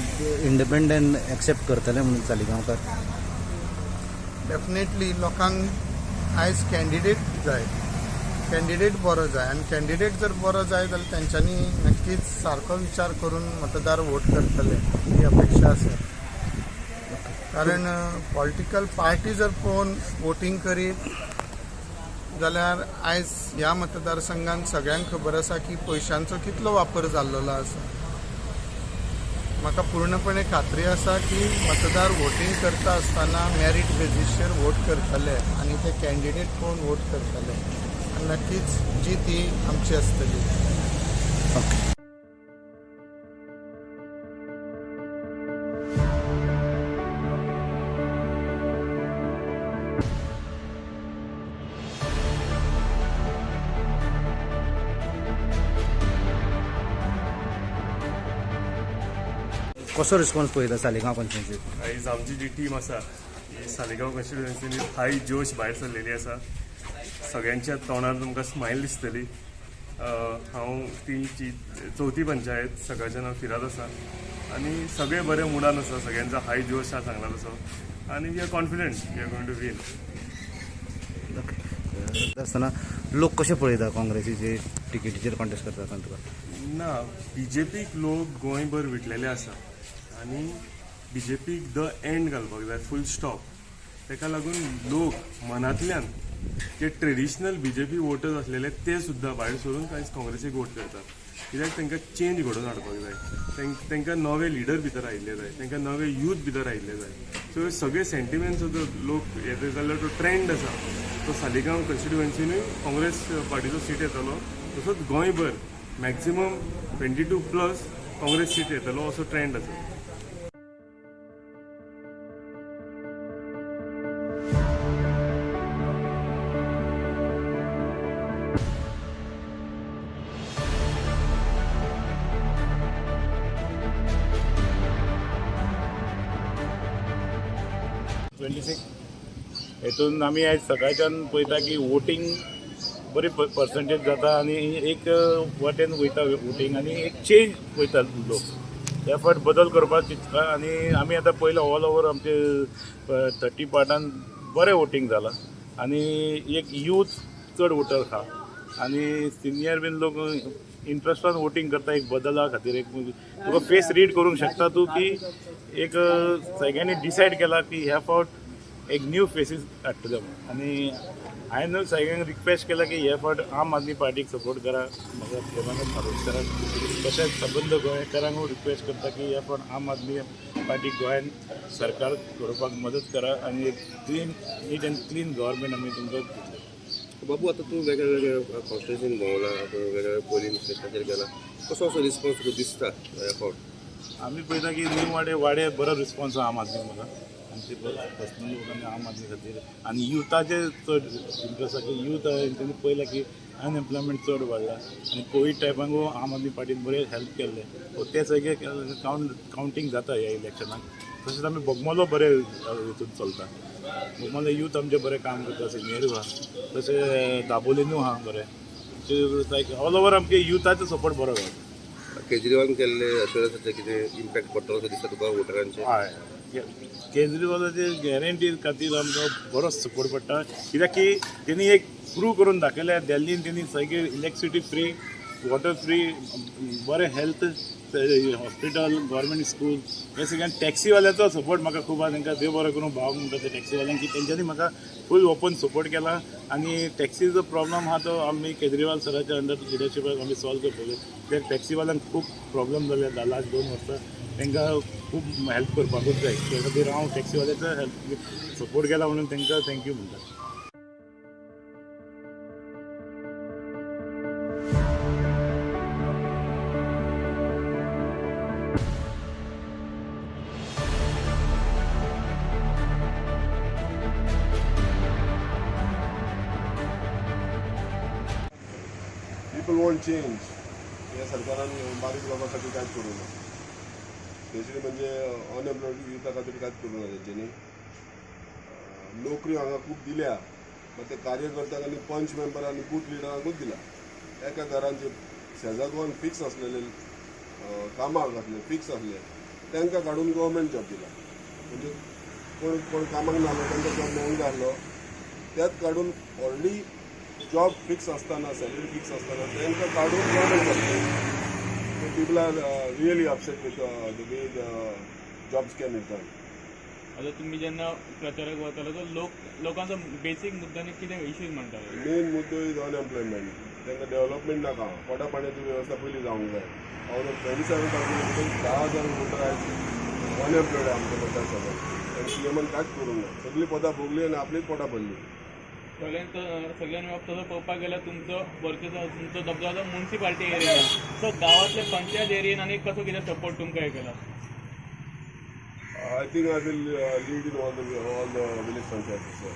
इंडिपेंडंट एक्सेप्ट करतले म्हणून सालिगांवकार? डेफिनेटली लोकांक आयज कॅन्डिडेट जाय, कॅन्डिडेट बरो जाय, आनी कॅन्डिडेट जर बरो जाय जाल्यार तेंच्यांनी नक्कीच सारको विचार करून मतदार वोट करतले ही अपेक्षा आसा. कारण पॉलिटिकल पार्टी जर पळोवन वोटींग करीत जाल्यार आयज ह्या मतदारसंघान सगळ्यांक खबर आसा की पयशांचो कितलो वापर जाल्लो आसा. म्हाका पूर्णपणे खात्री आसा की मतदार वोटींग करता आसतना मॅरीट बेजीसचेर वोट करतले आनी ते कॅन्डिडेट पळोवन वोट करतले. नक्कीच जी ती आमची आसतली. कसो रिस्पॉन्स पळयता सालिगांव कॉन्स्टिट्युएन्सी? आयज आमची जी टीम आसा ही सालिगांव कॉन्स्टिट्युएन्सीनी हाय जोश भायर सरलेली आसा. सगळ्यांच्या तोंडार तुमकां स्मायल दिसतली. हांव ती चवथी पंचायत सकाळच्यान हांव फिरत आसा आनी सगळे बरे मुडान आसा, सगळ्यांचो हाय जोश आसा सांगला तसो, आनी we are confident we are going to win. आसतना लोक कशे पळयता काँग्रेसीचे टिकेटीचेर कॉन्टेस्ट करता तुका? ना, बीजेपीक लोक गोंयभर विटलेले आसा आनी बीजेपीक the end घालपाक जाय, फूल स्टॉप. ताका लागून लोक मनांतल्यान जे ट्रेडिशनल बीजेपी वोटर्स आसलेले ते सुद्दां भायर सरून कांयच काँग्रेसीक वोट करतात. कित्याक तांकां चेंज घडोवन हाडपाक जाय, तांकां नवे लिडर भितर आयिल्ले जाय, तांकां नवे यूथ भितर आयिल्ले जाय. सो सगळे सेंटिमेंट्स जर लोक येता जाल्यार तो ट्रेंड आसा तो सालिगांव कॉन्स्टिट्युएन्सीनूय काँग्रेस पार्टीचो सीट येतलो, तसोच गोंयभर मॅक्झिमम 22+ काँग्रेस सीट येतलो असो ट्रेंड आसा. हेतून आमी आयज सकाळच्यान पळयता की वोटींग बरी पर्संटेज जाता आनी एक वाटेन वयता वोटींग आनी एक चेंज वयता लोक ह्या फावट बदल करपाक चिंतता. आनी आमी आतां पयलें ऑल ओवर आमचे 30 पार्टान बरें वोटींग जालां आनी एक यूथ चड वोटर आहा आनी सिनियर बीन लोक इंट्रस्टान वोटींग करता एक बदला खातीर. एक तुका फेस रीड करूंक शकता तूं की एक सगळ्यांनी डिसायड केला की ह्या फावट एक न्यू फेसीस हाडटले म्हणून. आनी हांवें सगळ्यांक रिक्वेस्ट केला की हे फावट आम आदमी पार्टीक सपोर्ट करा, म्हाका प्रेमानंद म्हारोडकराक, तशेंच सबंद गोंयकारांकूय रिक्वेस्ट करता की हे फावट आम आदमी पार्टीक गोंयांत सरकार घडोवपाक मदत करा आनी एक clean neat and clean government आमी तुमकां दितले. बाबू, आतां तूं वेगळ्या वेगळ्या कॉन्स्टिट्युएन्सीन भोंवला, वेगळ्या पोलिंग स्टेशनाचेर गेला, कसो असो रिस्पॉन्स तुका दिसता ह्या फावट? आमी पळयता की न्यू वाडे वाडे बरो रिस्पॉन्स आहा आम आदमी म्हाका, आमचे पर्सनल लोकांनी आम आदमी खातीर आनी युथाचे चड इंट्रस्ट आसा की यूथ तेणी पळयलें की अनएम्प्लॉयमेंट चड वाडला आनी कोवीड टायमांकू आम आदमी पार्टीन बरें हेल्प केल्लें, सो तें सगळें कावंटींग जाता ह्या इलेक्शनाक. तशेंच आमी बोगमोलो बरें हितून चलता, बोगमोलो यूथ आमचें बरें काम करता, सिनियर आहा, तशें दाबोलिनू आहा बरें, लायक ऑल ओवर आमगे युथाचो सपोर्ट बरो मेळटा. केजरीवालान केल्ले अशुरन्साचे कितें इम्पॅक्ट पडटलो असो दिसता तुका वोटरांचेर? हय, केजरीवालाचे गॅरंटी खातीर आमकां बरो सपोर्ट पडटा, कित्याक की तेणी एक प्रूव करून दाखयलें दिल्लीन तेणी सगळी इलेक्ट्रिसिटी फ्री, वॉटर फ्री, बरें हेल्थ हॉस्पिटल, गव्हर्मेंट स्कूल हे सगळ्यान. टॅक्सीवाल्याचो सपोर्ट म्हाका खूब आहा, तांकां देव बरो करूं भाव म्हणटा ते टॅक्सीवाल्यांक की तेंच्यांनी म्हाका फूल ओपन सपोर्ट केला आनी टॅक्सीचो प्रॉब्लम आहा तो आमी केजरीवाल सराच्या अंडर लिडरशिपाक आमी सॉल्व करतले. कित्याक टॅक्सीवाल्यांक खूब प्रॉब्लम जाले लास्ट 2 वर्सां, तांकां खूब हेल्प करपाकूच जाय. त्या खातीर हांव टॅक्सीवाल्याचो हेल्प सपोर्ट केला म्हणून तांकां thank you म्हणटा. People want change. ह्या सरकारान बारीक लोकां खातीर कांयच करूंक ना, स्पेशली म्हणजे अनएम्प्लॉयड युथा खातीर कांयच करूंक ना तेंच्यांनी. नोकऱ्यो हांगा खूब दिल्या, मात ते कार्यकर्त्यांक आनी पंच मेंबर आनी बूथ लिडरांकूच दिला. एका घरान जे शेजागोन फिक्स आसलेले कामाक आसले, फिक्स आसले, तांकां काडून गव्हर्मेंट जॉब दिला. म्हणजे कोण कोण कामाक नासलो तांकां जॉब मेळूंक जाय आसलो, त्याच काडून ऑलरेडी जॉब फिक्स आसतना, सॅलरी फिक्स आसतना तांकां काडून गव्हर्मेंट जॉब दिला. So people are really upset with the way the job scam is done. आता तुम्ही जेन्ना प्रचाराक वताले तो लोकांचो बेसीक मुद्द्यांनी कितें इश्यूज म्हणटाले? मेन मुद्दो is unemployment. तांकां डेव्हलपमेंट नाका, पोटा पाण्याची वेवस्था पयली जावंक जाय. हांव 27,000 10,000 वोटर आयज अनएम्प्लॉयड आमच्या मतदारसंघात, आनी सीएमान कांयच करूंक ना, सगळीं पदां भोगलीं आनी आपलीच पोटां भरलीं. सगळ्यांत बाब तसो पळोवपाक गेल्यार तुमचो वर्चस्व, तुमचो दबदबो मुन्सिपाल्टी एरिया, सो गांवांतले पंचायत एरियेन आनी कसो कितें सपोर्ट तुमकां हें केला? I think I will lead in all the village panchayats, sir,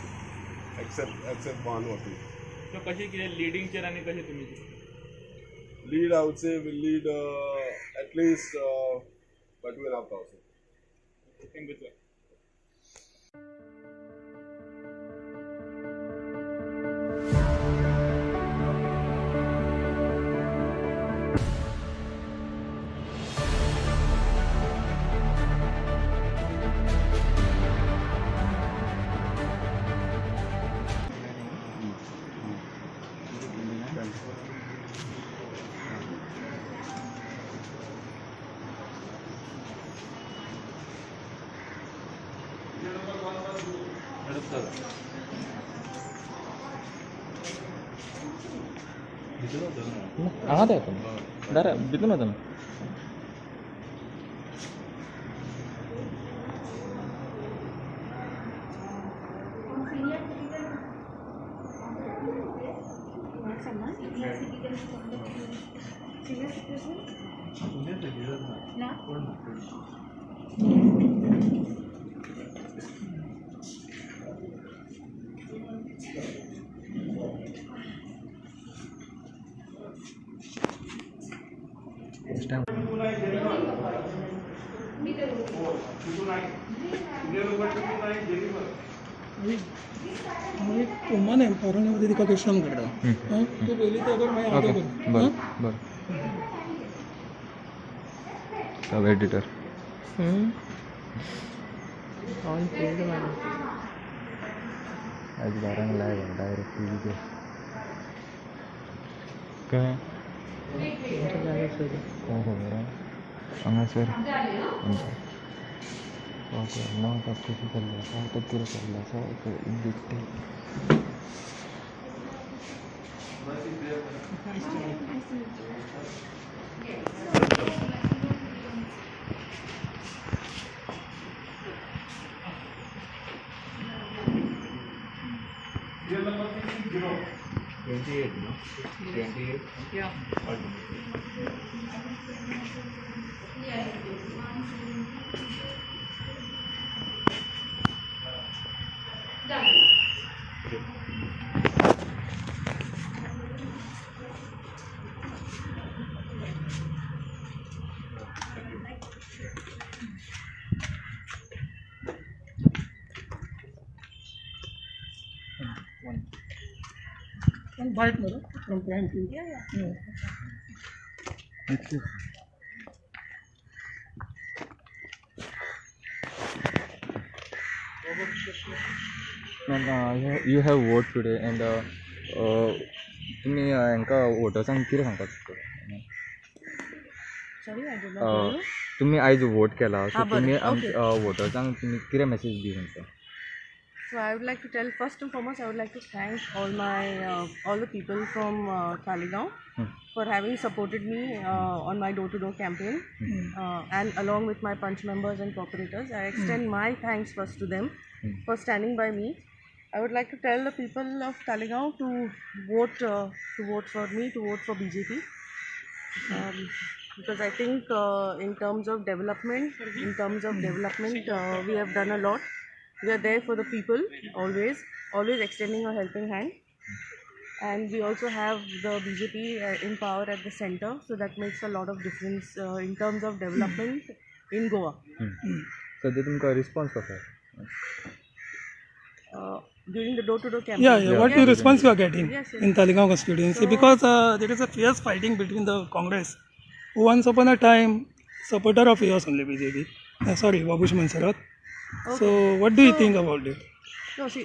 except 1 or 2. So कशी कितें लिडींगचेर आनी कशें तुमी? Lead, I would say will lead at least by 2,500. Thank you, sir. हांगा येता दारा भितून वता. वुमन एम्पावरमेंट तिका क्वेश्चन करता, तूं पयलीं तें कर, मागीर हांव तें करता. बरें बरें, सब एडिटर आज बारांक लायव्ह डायरेक्ट टीव्हीचेर. कळ्ळें? कोण खबर आहा हांगासर ओके. नाटक कशें चल्लें आसा, नाटक कितें चल्लें आसा in detail. 28, no? 28? Yeah. Okay. One bite, madam, from Prime TV. Yeah. Ma'am, you have vote today and तुमी हांकां वोटर्सांक कितें सांगपाक सोदता? Sorry, I did not hear you. तुमी आयज वोट केला, सो हा, बरें. तुमी Okay. वोटर्सांक तुमी कितें मॅसेज दिवंक शकता? So I would like to tell, first and foremost, I would like to thank all the people from Taleigao for having supported me on my door-to-door campaign, and along with my Panch members and cooperators. I extend my thanks first to them for standing by me. I would like to tell the people of Taleigao to vote for me, to vote for BJP. Because I think in terms of development, we have done a lot. We are there for the people always, always extending a helping hand. And we also have the BJP in power at the center, so that makes a lot of difference in terms of development in Goa. सद्या तुमकां response कसो? During the door-to-door campaign. Yeah. What the response you are getting Yes. in Taleigao constituency? So- Because there is a fierce fighting between the Congress, who once upon a time supporter of yours only, BJP. Sorry, Babush Monserrate. So what do you think about it? No, see,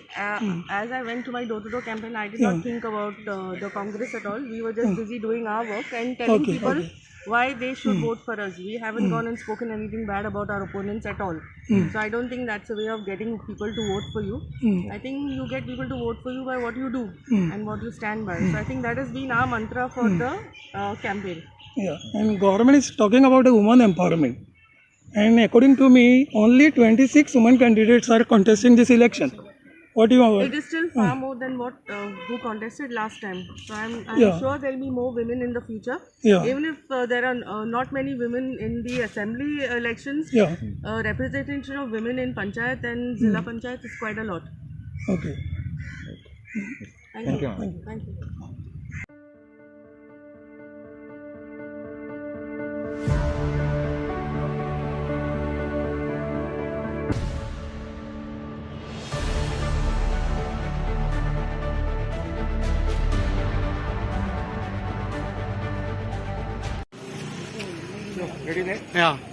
as I went to my door-to-door campaign, I did not think about the Congress at all. We were just busy doing our work and telling people why they should vote for us. We haven't gone and spoken anything bad about our opponents at all. So I don't think that's a way of getting people to vote for you. I think you get people to vote for you by what you do and what you stand by. So I think that has been our mantra for the campaign. Yeah, and government is talking about the woman empowerment. And according to me, only 26 women candidates are contesting this election. What do you want? It is still far more than what who contested last time. So I'm sure there will be more women in the future. Yeah. Even if there are not many women in the assembly elections, representation of women in panchayat and zilla panchayat is quite a lot. Okay. Thank Thank you. you, ma'am. Thank you.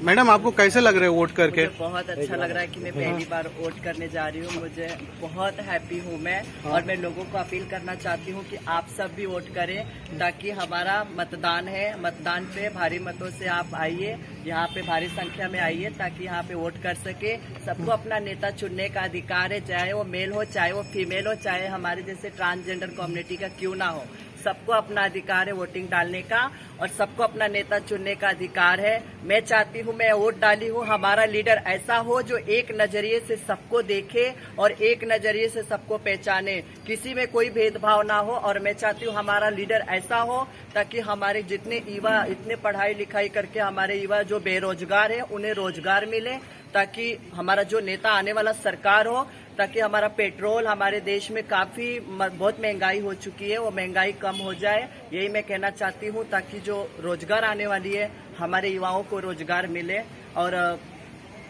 Madam, आपको कैसे लग रहा है vote करके? मुझे बहुत अच्छा लग रहा है कि मैं पहली बार वोट करने जा रही हूँ। मुझे बहुत हैप्पी हूँ मैं, और मैं लोगों को अपील करना चाहती हूँ कि आप सब भी वोट करें, ताकि हमारा मतदान है, मतदान पे भारी मतों से आप आइए, यहाँ पे भारी संख्या में आइए, ताकि यहाँ पे वोट कर सके। सबको अपना नेता चुनने का अधिकार है, चाहे वो मेल हो, चाहे वो फीमेल हो, चाहे हमारे जैसे ट्रांसजेंडर कम्युनिटी का क्यों ना हो। सबको अपना अधिकार है वोटिंग डालने का और सबको अपना नेता चुनने का अधिकार है। मैं चाहती हूँ, मैं वोट डाली हूँ, हमारा लीडर ऐसा हो जो एक नजरिए से सबको देखे और एक नजरिए से सबको पहचाने, किसी में कोई भेदभाव ना हो। और मैं चाहती हूँ हमारा लीडर ऐसा हो ताकि हमारे जितने युवा, इतने पढ़ाई लिखाई करके हमारे युवा जो बेरोजगार है उन्हें रोजगार मिले, ताकि हमारा जो नेता आने वाला सरकार हो, ताकि हमारा पेट्रोल, हमारे देश में काफी बहुत महंगाई हो चुकी है, वो महंगाई कम हो जाए, यही मैं कहना चाहती हूँ, ताकि जो रोजगार आने वाली है हमारे युवाओं को रोजगार मिले, और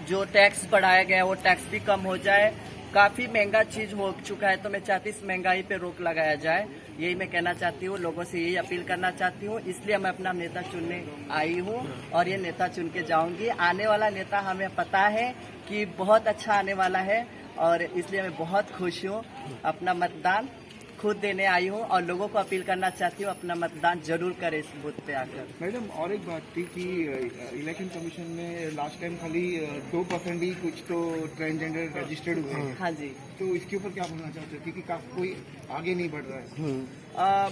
जो टैक्स बढ़ाया गया है वो टैक्स भी कम हो जाए। काफी महंगा चीज हो चुका है, तो मैं चाहती इस महंगाई पे रोक लगाया जाए, यही मैं कहना चाहती हूँ, लोगों से यही अपील करना चाहती हूँ। इसलिए मैं अपना नेता चुनने आई हूँ और ये नेता चुन के जाऊंगी। आने वाला नेता हमें पता है कि बहुत अच्छा आने वाला है, और इसलिए मैं बहुत खुश हूँ। अपना मतदान खुद देने आई हूँ और लोगों को अपील करना चाहती हूँ, अपना मतदान जरूर करें इस बूथ पे आकर। मैडम, और एक बात थी कि इलेक्शन कमीशन में लास्ट टाइम खाली 2% ही कुछ तो ट्रांसजेंडर रजिस्टर्ड हुए हैं। हाँ जी। तो इसके ऊपर क्या बोलना चाहते हो, क्योंकि काफी कोई आगे नहीं बढ़ रहा है?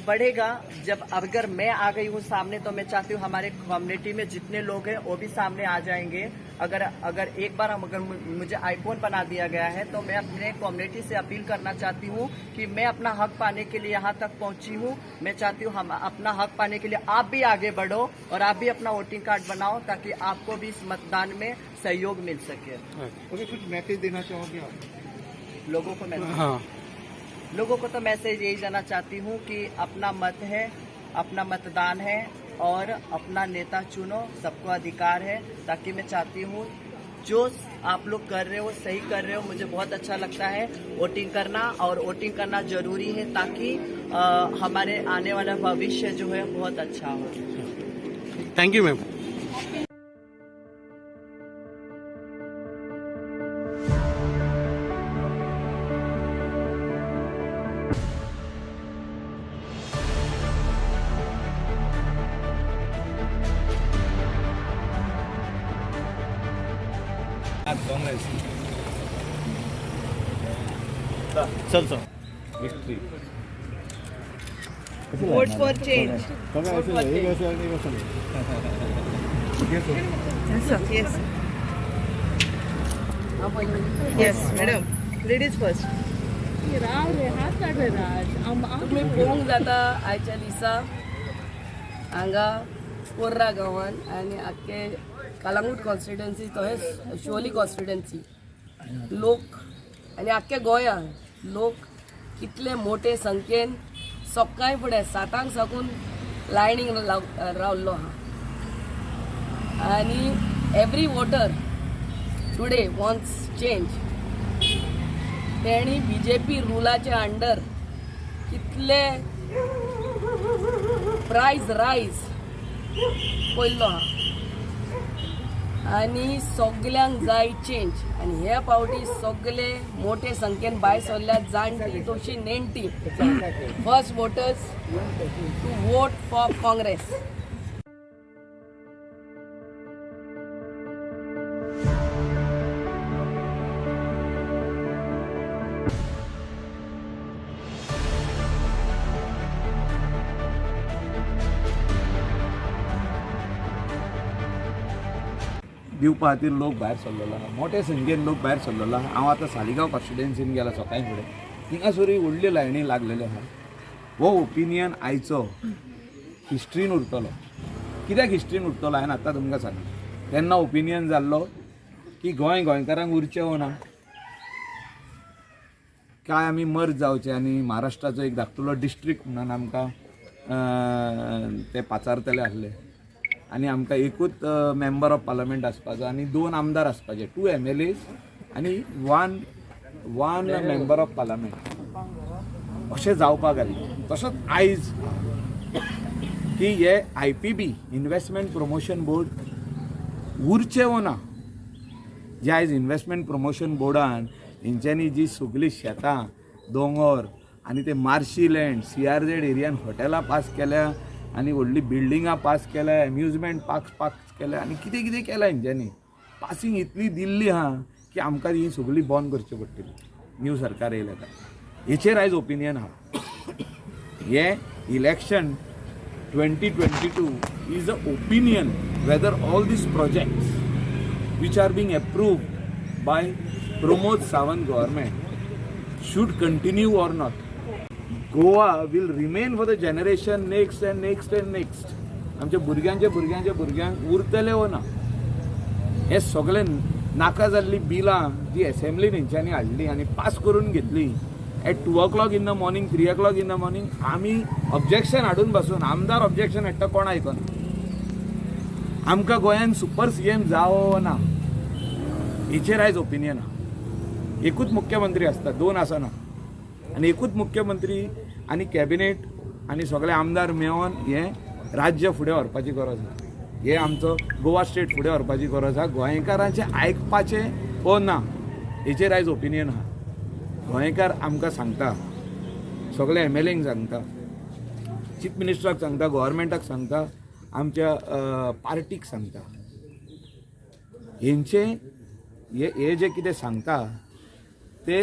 बढ़ेगा जब, अगर मैं आ गई हूँ सामने, तो मैं चाहती हूँ हमारे कम्युनिटी में जितने लोग हैं वो भी सामने आ जाएंगे। अगर अगर एक बार हम, अगर मुझे आईकॉन बना दिया गया है, तो मैं अपने कम्युनिटी से अपील करना चाहती हूँ कि मैं अपना हक पाने के लिए यहाँ तक पहुँची हूँ। मैं चाहती हूँ हम अपना हक पाने के लिए आप भी आगे बढ़ो और आप भी अपना वोटिंग कार्ड बनाओ, ताकि आपको भी इस मतदान में सहयोग मिल सके। ओके, कुछ मैसेज देना चाहोगे आप लोगों को? मैसेज? हाँ। लोगों को तो मैसेज यही देना चाहती हूँ कि अपना मत है, अपना मतदान है और अपना नेता चुनो, सबको अधिकार है। ताकि मैं चाहती हूँ जो आप लोग कर रहे हो सही कर रहे हो। मुझे बहुत अच्छा लगता है वोटिंग करना, और वोटिंग करना जरूरी है ताकि हमारे आने वाला भविष्य जो है बहुत अच्छा हो। Thank you ma'am. Congress. चल चल. Vote for change. Vote for change. Yes. Yes, madam. Ladies first. राव रे, हात काड रे राज. तुमी पळोवंक जाता आयच्या दिसा हांगा पोर्रा गांवान आनी आख्खे कलांगूट कॉन्स्टिट्युएन्सी तशेंच शिवोली कॉन्स्टिट्युएन्सी लोक आनी आख्खे गोंयांत लोक कितले मोठे संख्येन सकाळी फुडें 7 साकून लायनीक रावल्लो आहा आनी every voter today wants change. तेणी बीजेपी रुलाच्या अंडर कितले प्रायज रायज पयल्लो आहा आनी सगल्यांक जाय चेंज. आनी हे फावटी सगले मोठे संख्येन भायर सरल्या, जाणटी तशी नेणटी, first voters to vote for Congress. दिवपा खातीर लोक भायर सरलेलो आहा, मोठे संख्येन लोक भायर सरलेलो आहा. हांव आतां सालिगांव कॉन्स्टिट्युएन्सीन गेला सकाळी फुडें, थिंगासरूय व्हडल्यो लायनी लागलेल्यो आहा. हो ओपिनियन आयचो हिस्ट्रीन उरतलो. कित्याक हिस्ट्रीन उरतलो हांवें आतां तुमकां सांगलें. तेन्ना ओपिनियन जाल्लो की गोंय गोंयकारांक उरचें वो ना, काय आमी मर्ज जावचें आनी महाराष्ट्राचो एक धाकटुलो डिस्ट्रिक्ट म्हणून आमकां ते पाचारतले आसले आनी आमकां एकूच मेंबर ऑफ पार्लमेंट आसपाचो आनी 2 आमदार आसपाचे, 2 MLAs आनी 1 मेंबर ऑफ पार्लमेंट अशें जावपाक आसलें. तसोच आयज की हे IPB investment promotion board उरचें वो ना. जे आयज इन्वेस्टमेंट प्रमोशन बोर्डान हेंच्यांनी जी सगळीं शेतां, दोंगर आनी ते मार्शी लँड CRZ एरियान हॉटेलां पास केल्या आनी व्हडली बिल्डिंगां पास केल्या, एम्युजमेंट पार्क पास केल्या आनी कितें कितें केलां हेंच्यांनी. पासींग इतली दिल्ली आहा की आमकां ही सगळी बंद करची पडटली न्यू सरकार येयलें काय. हेचेर आयज ओपिनियन आहा. हें election 2022 is a opinion whether all these projects which are being approved by Pramod Sawant government should continue or not. Goa will remain for the generation next and next and next. आमच्या भुरग्यांच्या भुरग्यांच्या भुरग्यांक उरतले वो ना. हे सगळे नाका जाल्ली बिलां जी एसेंब्लीन हेंच्यांनी हाडली आनी पास करून घेतली at 2 o'clock in the morning, 3 o'clock in the morning. आमी ऑब्जेक्शन हाडून बसून आमदार ऑब्जेक्शन हाडटा, कोण आयकना. आमकां गोंयान सुपर CM जावो ना हेचेर आयज ओपिनियन आहा. एकूच मुख्यमंत्री आसता, 2 आसना. आनी एकूच मुख्यमंत्री आनी कॅबिनेट आनी सगळे आमदार मेळोन हें राज्य फुडें व्हरपाची गरज आहा. हें आमचो गोवा स्टेट फुडें व्हरपाची गरज आहा. गोंयकारांचें आयकपाचें वो ना हेचेर आयज ओपिनियन आहा. गोंयकार आमकां सांगता, सगळे MLAंक सांगता, चीफ मिनिस्टराक सांगता, गव्हर्मेंटाक सांगता, आमच्या पार्टीक सांगता, हेंचें हे जे कितें सांगता ते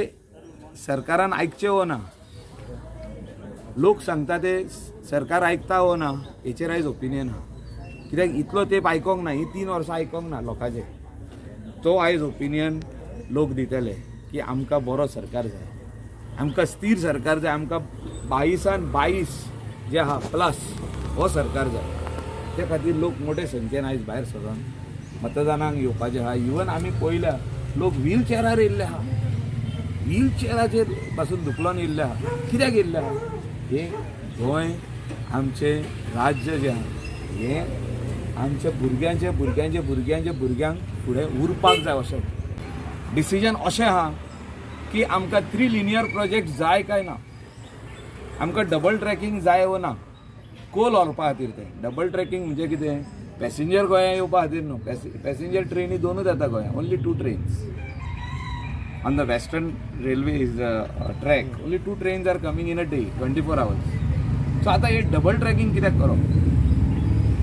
सरकारान आयकचें वो ना. लोक सांगता ते सरकार आयकता वो ना हेचेर आयज ओपिनियन आहा. कित्याक इतलो तेंप आयकोंक ना, ही 3 वर्सां आयकोंक ना लोकांचें. तो आयज ओपिनियन लोक दितले की आमकां बरो सरकार जाय, आमकां स्थीर सरकार जाय, आमकां 22 जे आहा प्लस हो सरकार जाय. ते खातीर लोक मोठे संख्येन आयज भायर सरोन मतदानाक येवपाचें आहा. इवन आमी पळयल्या लोक व्हीलचेरार येयल्ले आहा, व्हीलचेराचेर पासून धुकलोन येयल्ले आहा. कित्याक येयल्ले आहा? हें गोंय आमचें राज्य जें आहा हें आमच्या भुरग्यांचे भुरग्यांचे भुरग्यांचे भुरग्यांक फुडें उरपाक जाय अशें डिसिजन अशें आहा की आमकां थ्री लिनियर प्रोजेक्ट जाय काय ना, आमकां डबल ट्रॅकिंग जाय वो ना, कोल व्हरपा खातीर. तें डबल ट्रॅकिंग म्हणजे कितें, पॅसेंजर गोंया येवपा खातीर न्हू, पॅसेंजर ट्रेनी दोनूच येता गोंया, only two trains on the Western Railway is track, only two trains are coming in a day, 24 hours. So आतां हे डबल ट्रॅकिंग कित्याक करप,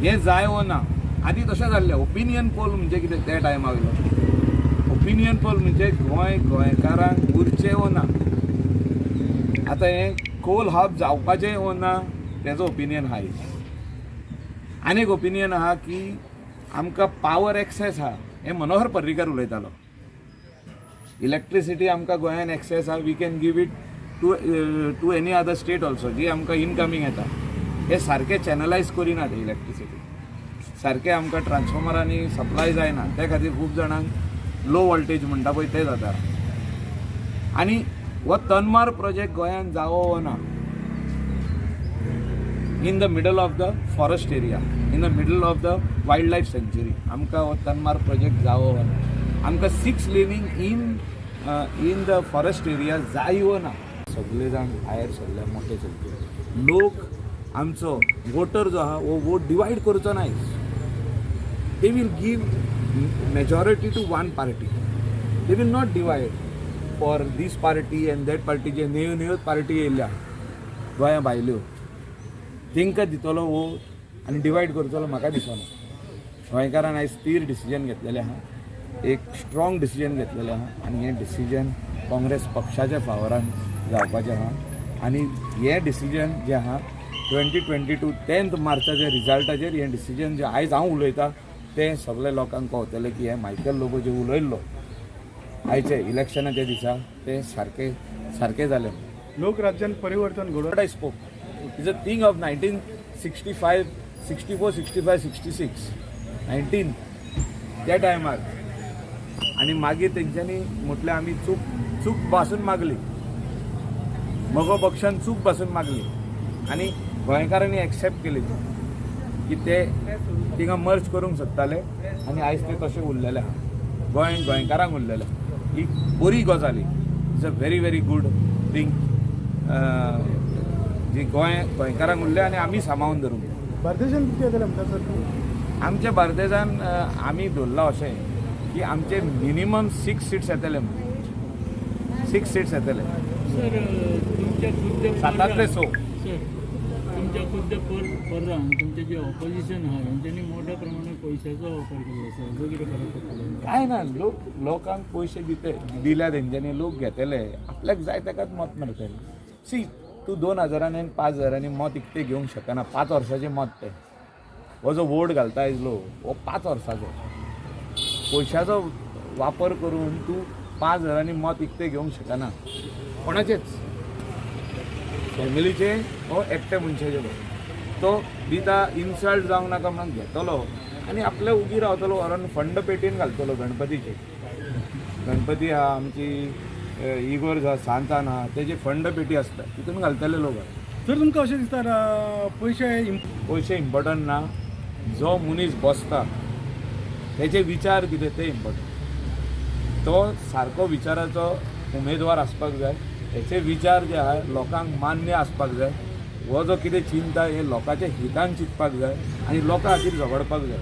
हें जाय वो ना. आदी तशें जाल्लें. ओपिनियन पोल म्हणजे कितें त्या टायमा वयलो ओपिनियन पोल म्हणजे गोंय गोंयकारांक उरचें वो ना, आतां हें कोल हब जावपाचें वो ना तेजो ओपिनियन आहा. आनी एक ओपिनियन आहा की आमकां पावर एक्सेस आहा, हें मनोहर पर्रीकर उलयतालो, इलेक्ट्रिसिटी आमकां गोंयान एक्सेस आहा, we can give it to any other state also, जी आमकां इनकमींग येता हे सारकें चॅनलायज करिना ते इलेक्ट्रिसिटी, सारकें आमकां ट्रान्सफॉर्मरांनी सप्लाय जायना, त्या खातीर खूब जाणांक लो वोल्टेज म्हणटा पळय तें जाता. आनी हो तन्मार प्रोजेक्ट गोंयान जावो वो ना, in the middle of the forest area, in the middle of the wild life sanctuary, आमकां हो तन्मार प्रोजेक्ट जावो वो ना, आमकां 6 laning in the forest area जाय वो ना. सगळे जाण भायर सरले मोठे सगळे लोक, आमचो वोटर जो आहा हो वोट डिवायड करचो ना, they will give majority to one party, they will not divide for this party and that party. J new new party येयल्या गोंया भायल्यो तेंकां दितलो वो आनी डिवायड करतलो म्हाका दिसना. गोंयकारान आयज स्थीर डिसिजन घेतलेलें आहा, एक स्ट्रॉंग डिसिजन घेतलेलें आहा आनी हें डिसिजन काँग्रेस पक्षाच्या फावरान जावपाचें आहा. आनी हें डिसिजन जें आहा 2022 10 मार्चाच्या रिजल्टाचेर हें डिसिजन जें आयज हांव उलयतां तें सगळे लोकांक कळटलें की हें मायकल लोबो जें उलयल्लो आयचे इलेक्शनाच्या दिसा तें सारकें सारकें जालें. लोक राज्यान परिवर्तन घडोवन I spoke is a thing of 1965, 64, 65, 66, 19 त्या टायमार. आनी मागीर तेंच्यांनी म्हटल्यार आमी चूक चूक बासून मागली, मगो पक्षान चूक बासून मागली आनी गोंयकारांनी एक्सेप्ट केली की ते थिंगा मर्ज करूंक सोदताले आनी आयज ते तशें उरलेले आहा, गोंय गोंयकारांक उरलेलें. ही बरी गजाल, it's a very very good thing जी गोंय गोंयकारांक उरलें आनी आमी सांबाळून धरूंक. बार्देशान कितें जालें म्हणटा सर? आमच्या बार्देजान आमी धरलां अशें की आमचे मिनिमम 6 सीट्स येतले, 6 सीट्स येतले. सर तुमच्या खुद्द 7 6. सर तुमच्या खुद्द पर्रान तुमचे जे ऑपोजिशन आहा तेंच्यांनी मोठ्या प्रमाणात पयशाचो वापर केल्लो आसा, हाजो कितें फरक पडटलो? काय ना, लोक लोकांक पयशे दिते दिल्या तेंच्यांनी, लोक घेतले आपल्याक जाय तेकाच मत मारतले. सी तूं 2000 आनी 5000 मत इकतें घेवंक शकना, 5 वर्साचें मत तें. हो जो वोट घालता आयज लोक हो 5 वर्साचो, पयशाचो वापर करून तूं 5000 मत इकतें घेवंक शकना, कोणाचेच फॅमिलीचे हो एकट्या मनशाचे. तो दिता इन्सल्ट जावंक नाका म्हणून घेतलो आनी आपले उगी रावतलो, व्हरोन फंड पेटीन घालतलो गणपतीचे. गणपती आहा आमची इगोर्ज आहा, सांतान आहा, तेजी फंड पेटी आसता तितून घालतले लोक. सर तुमकां अशें दिसता पयशे पयशे इम्पोर्टंट ना, जो मनीस बसता तेजे विचार कितें ते इम्पोर्टंट. तो सारको विचाराचो उमेदवार आसपाक जाय, तेचे विचार जे आहा लोकांक मान्य आसपाक जाय, हो जो कितें चिंता हे लोकांच्या हितान चिंतपाक जाय आनी लोकां खातीर झगडपाक जाय.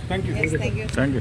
Thank you. Thank you.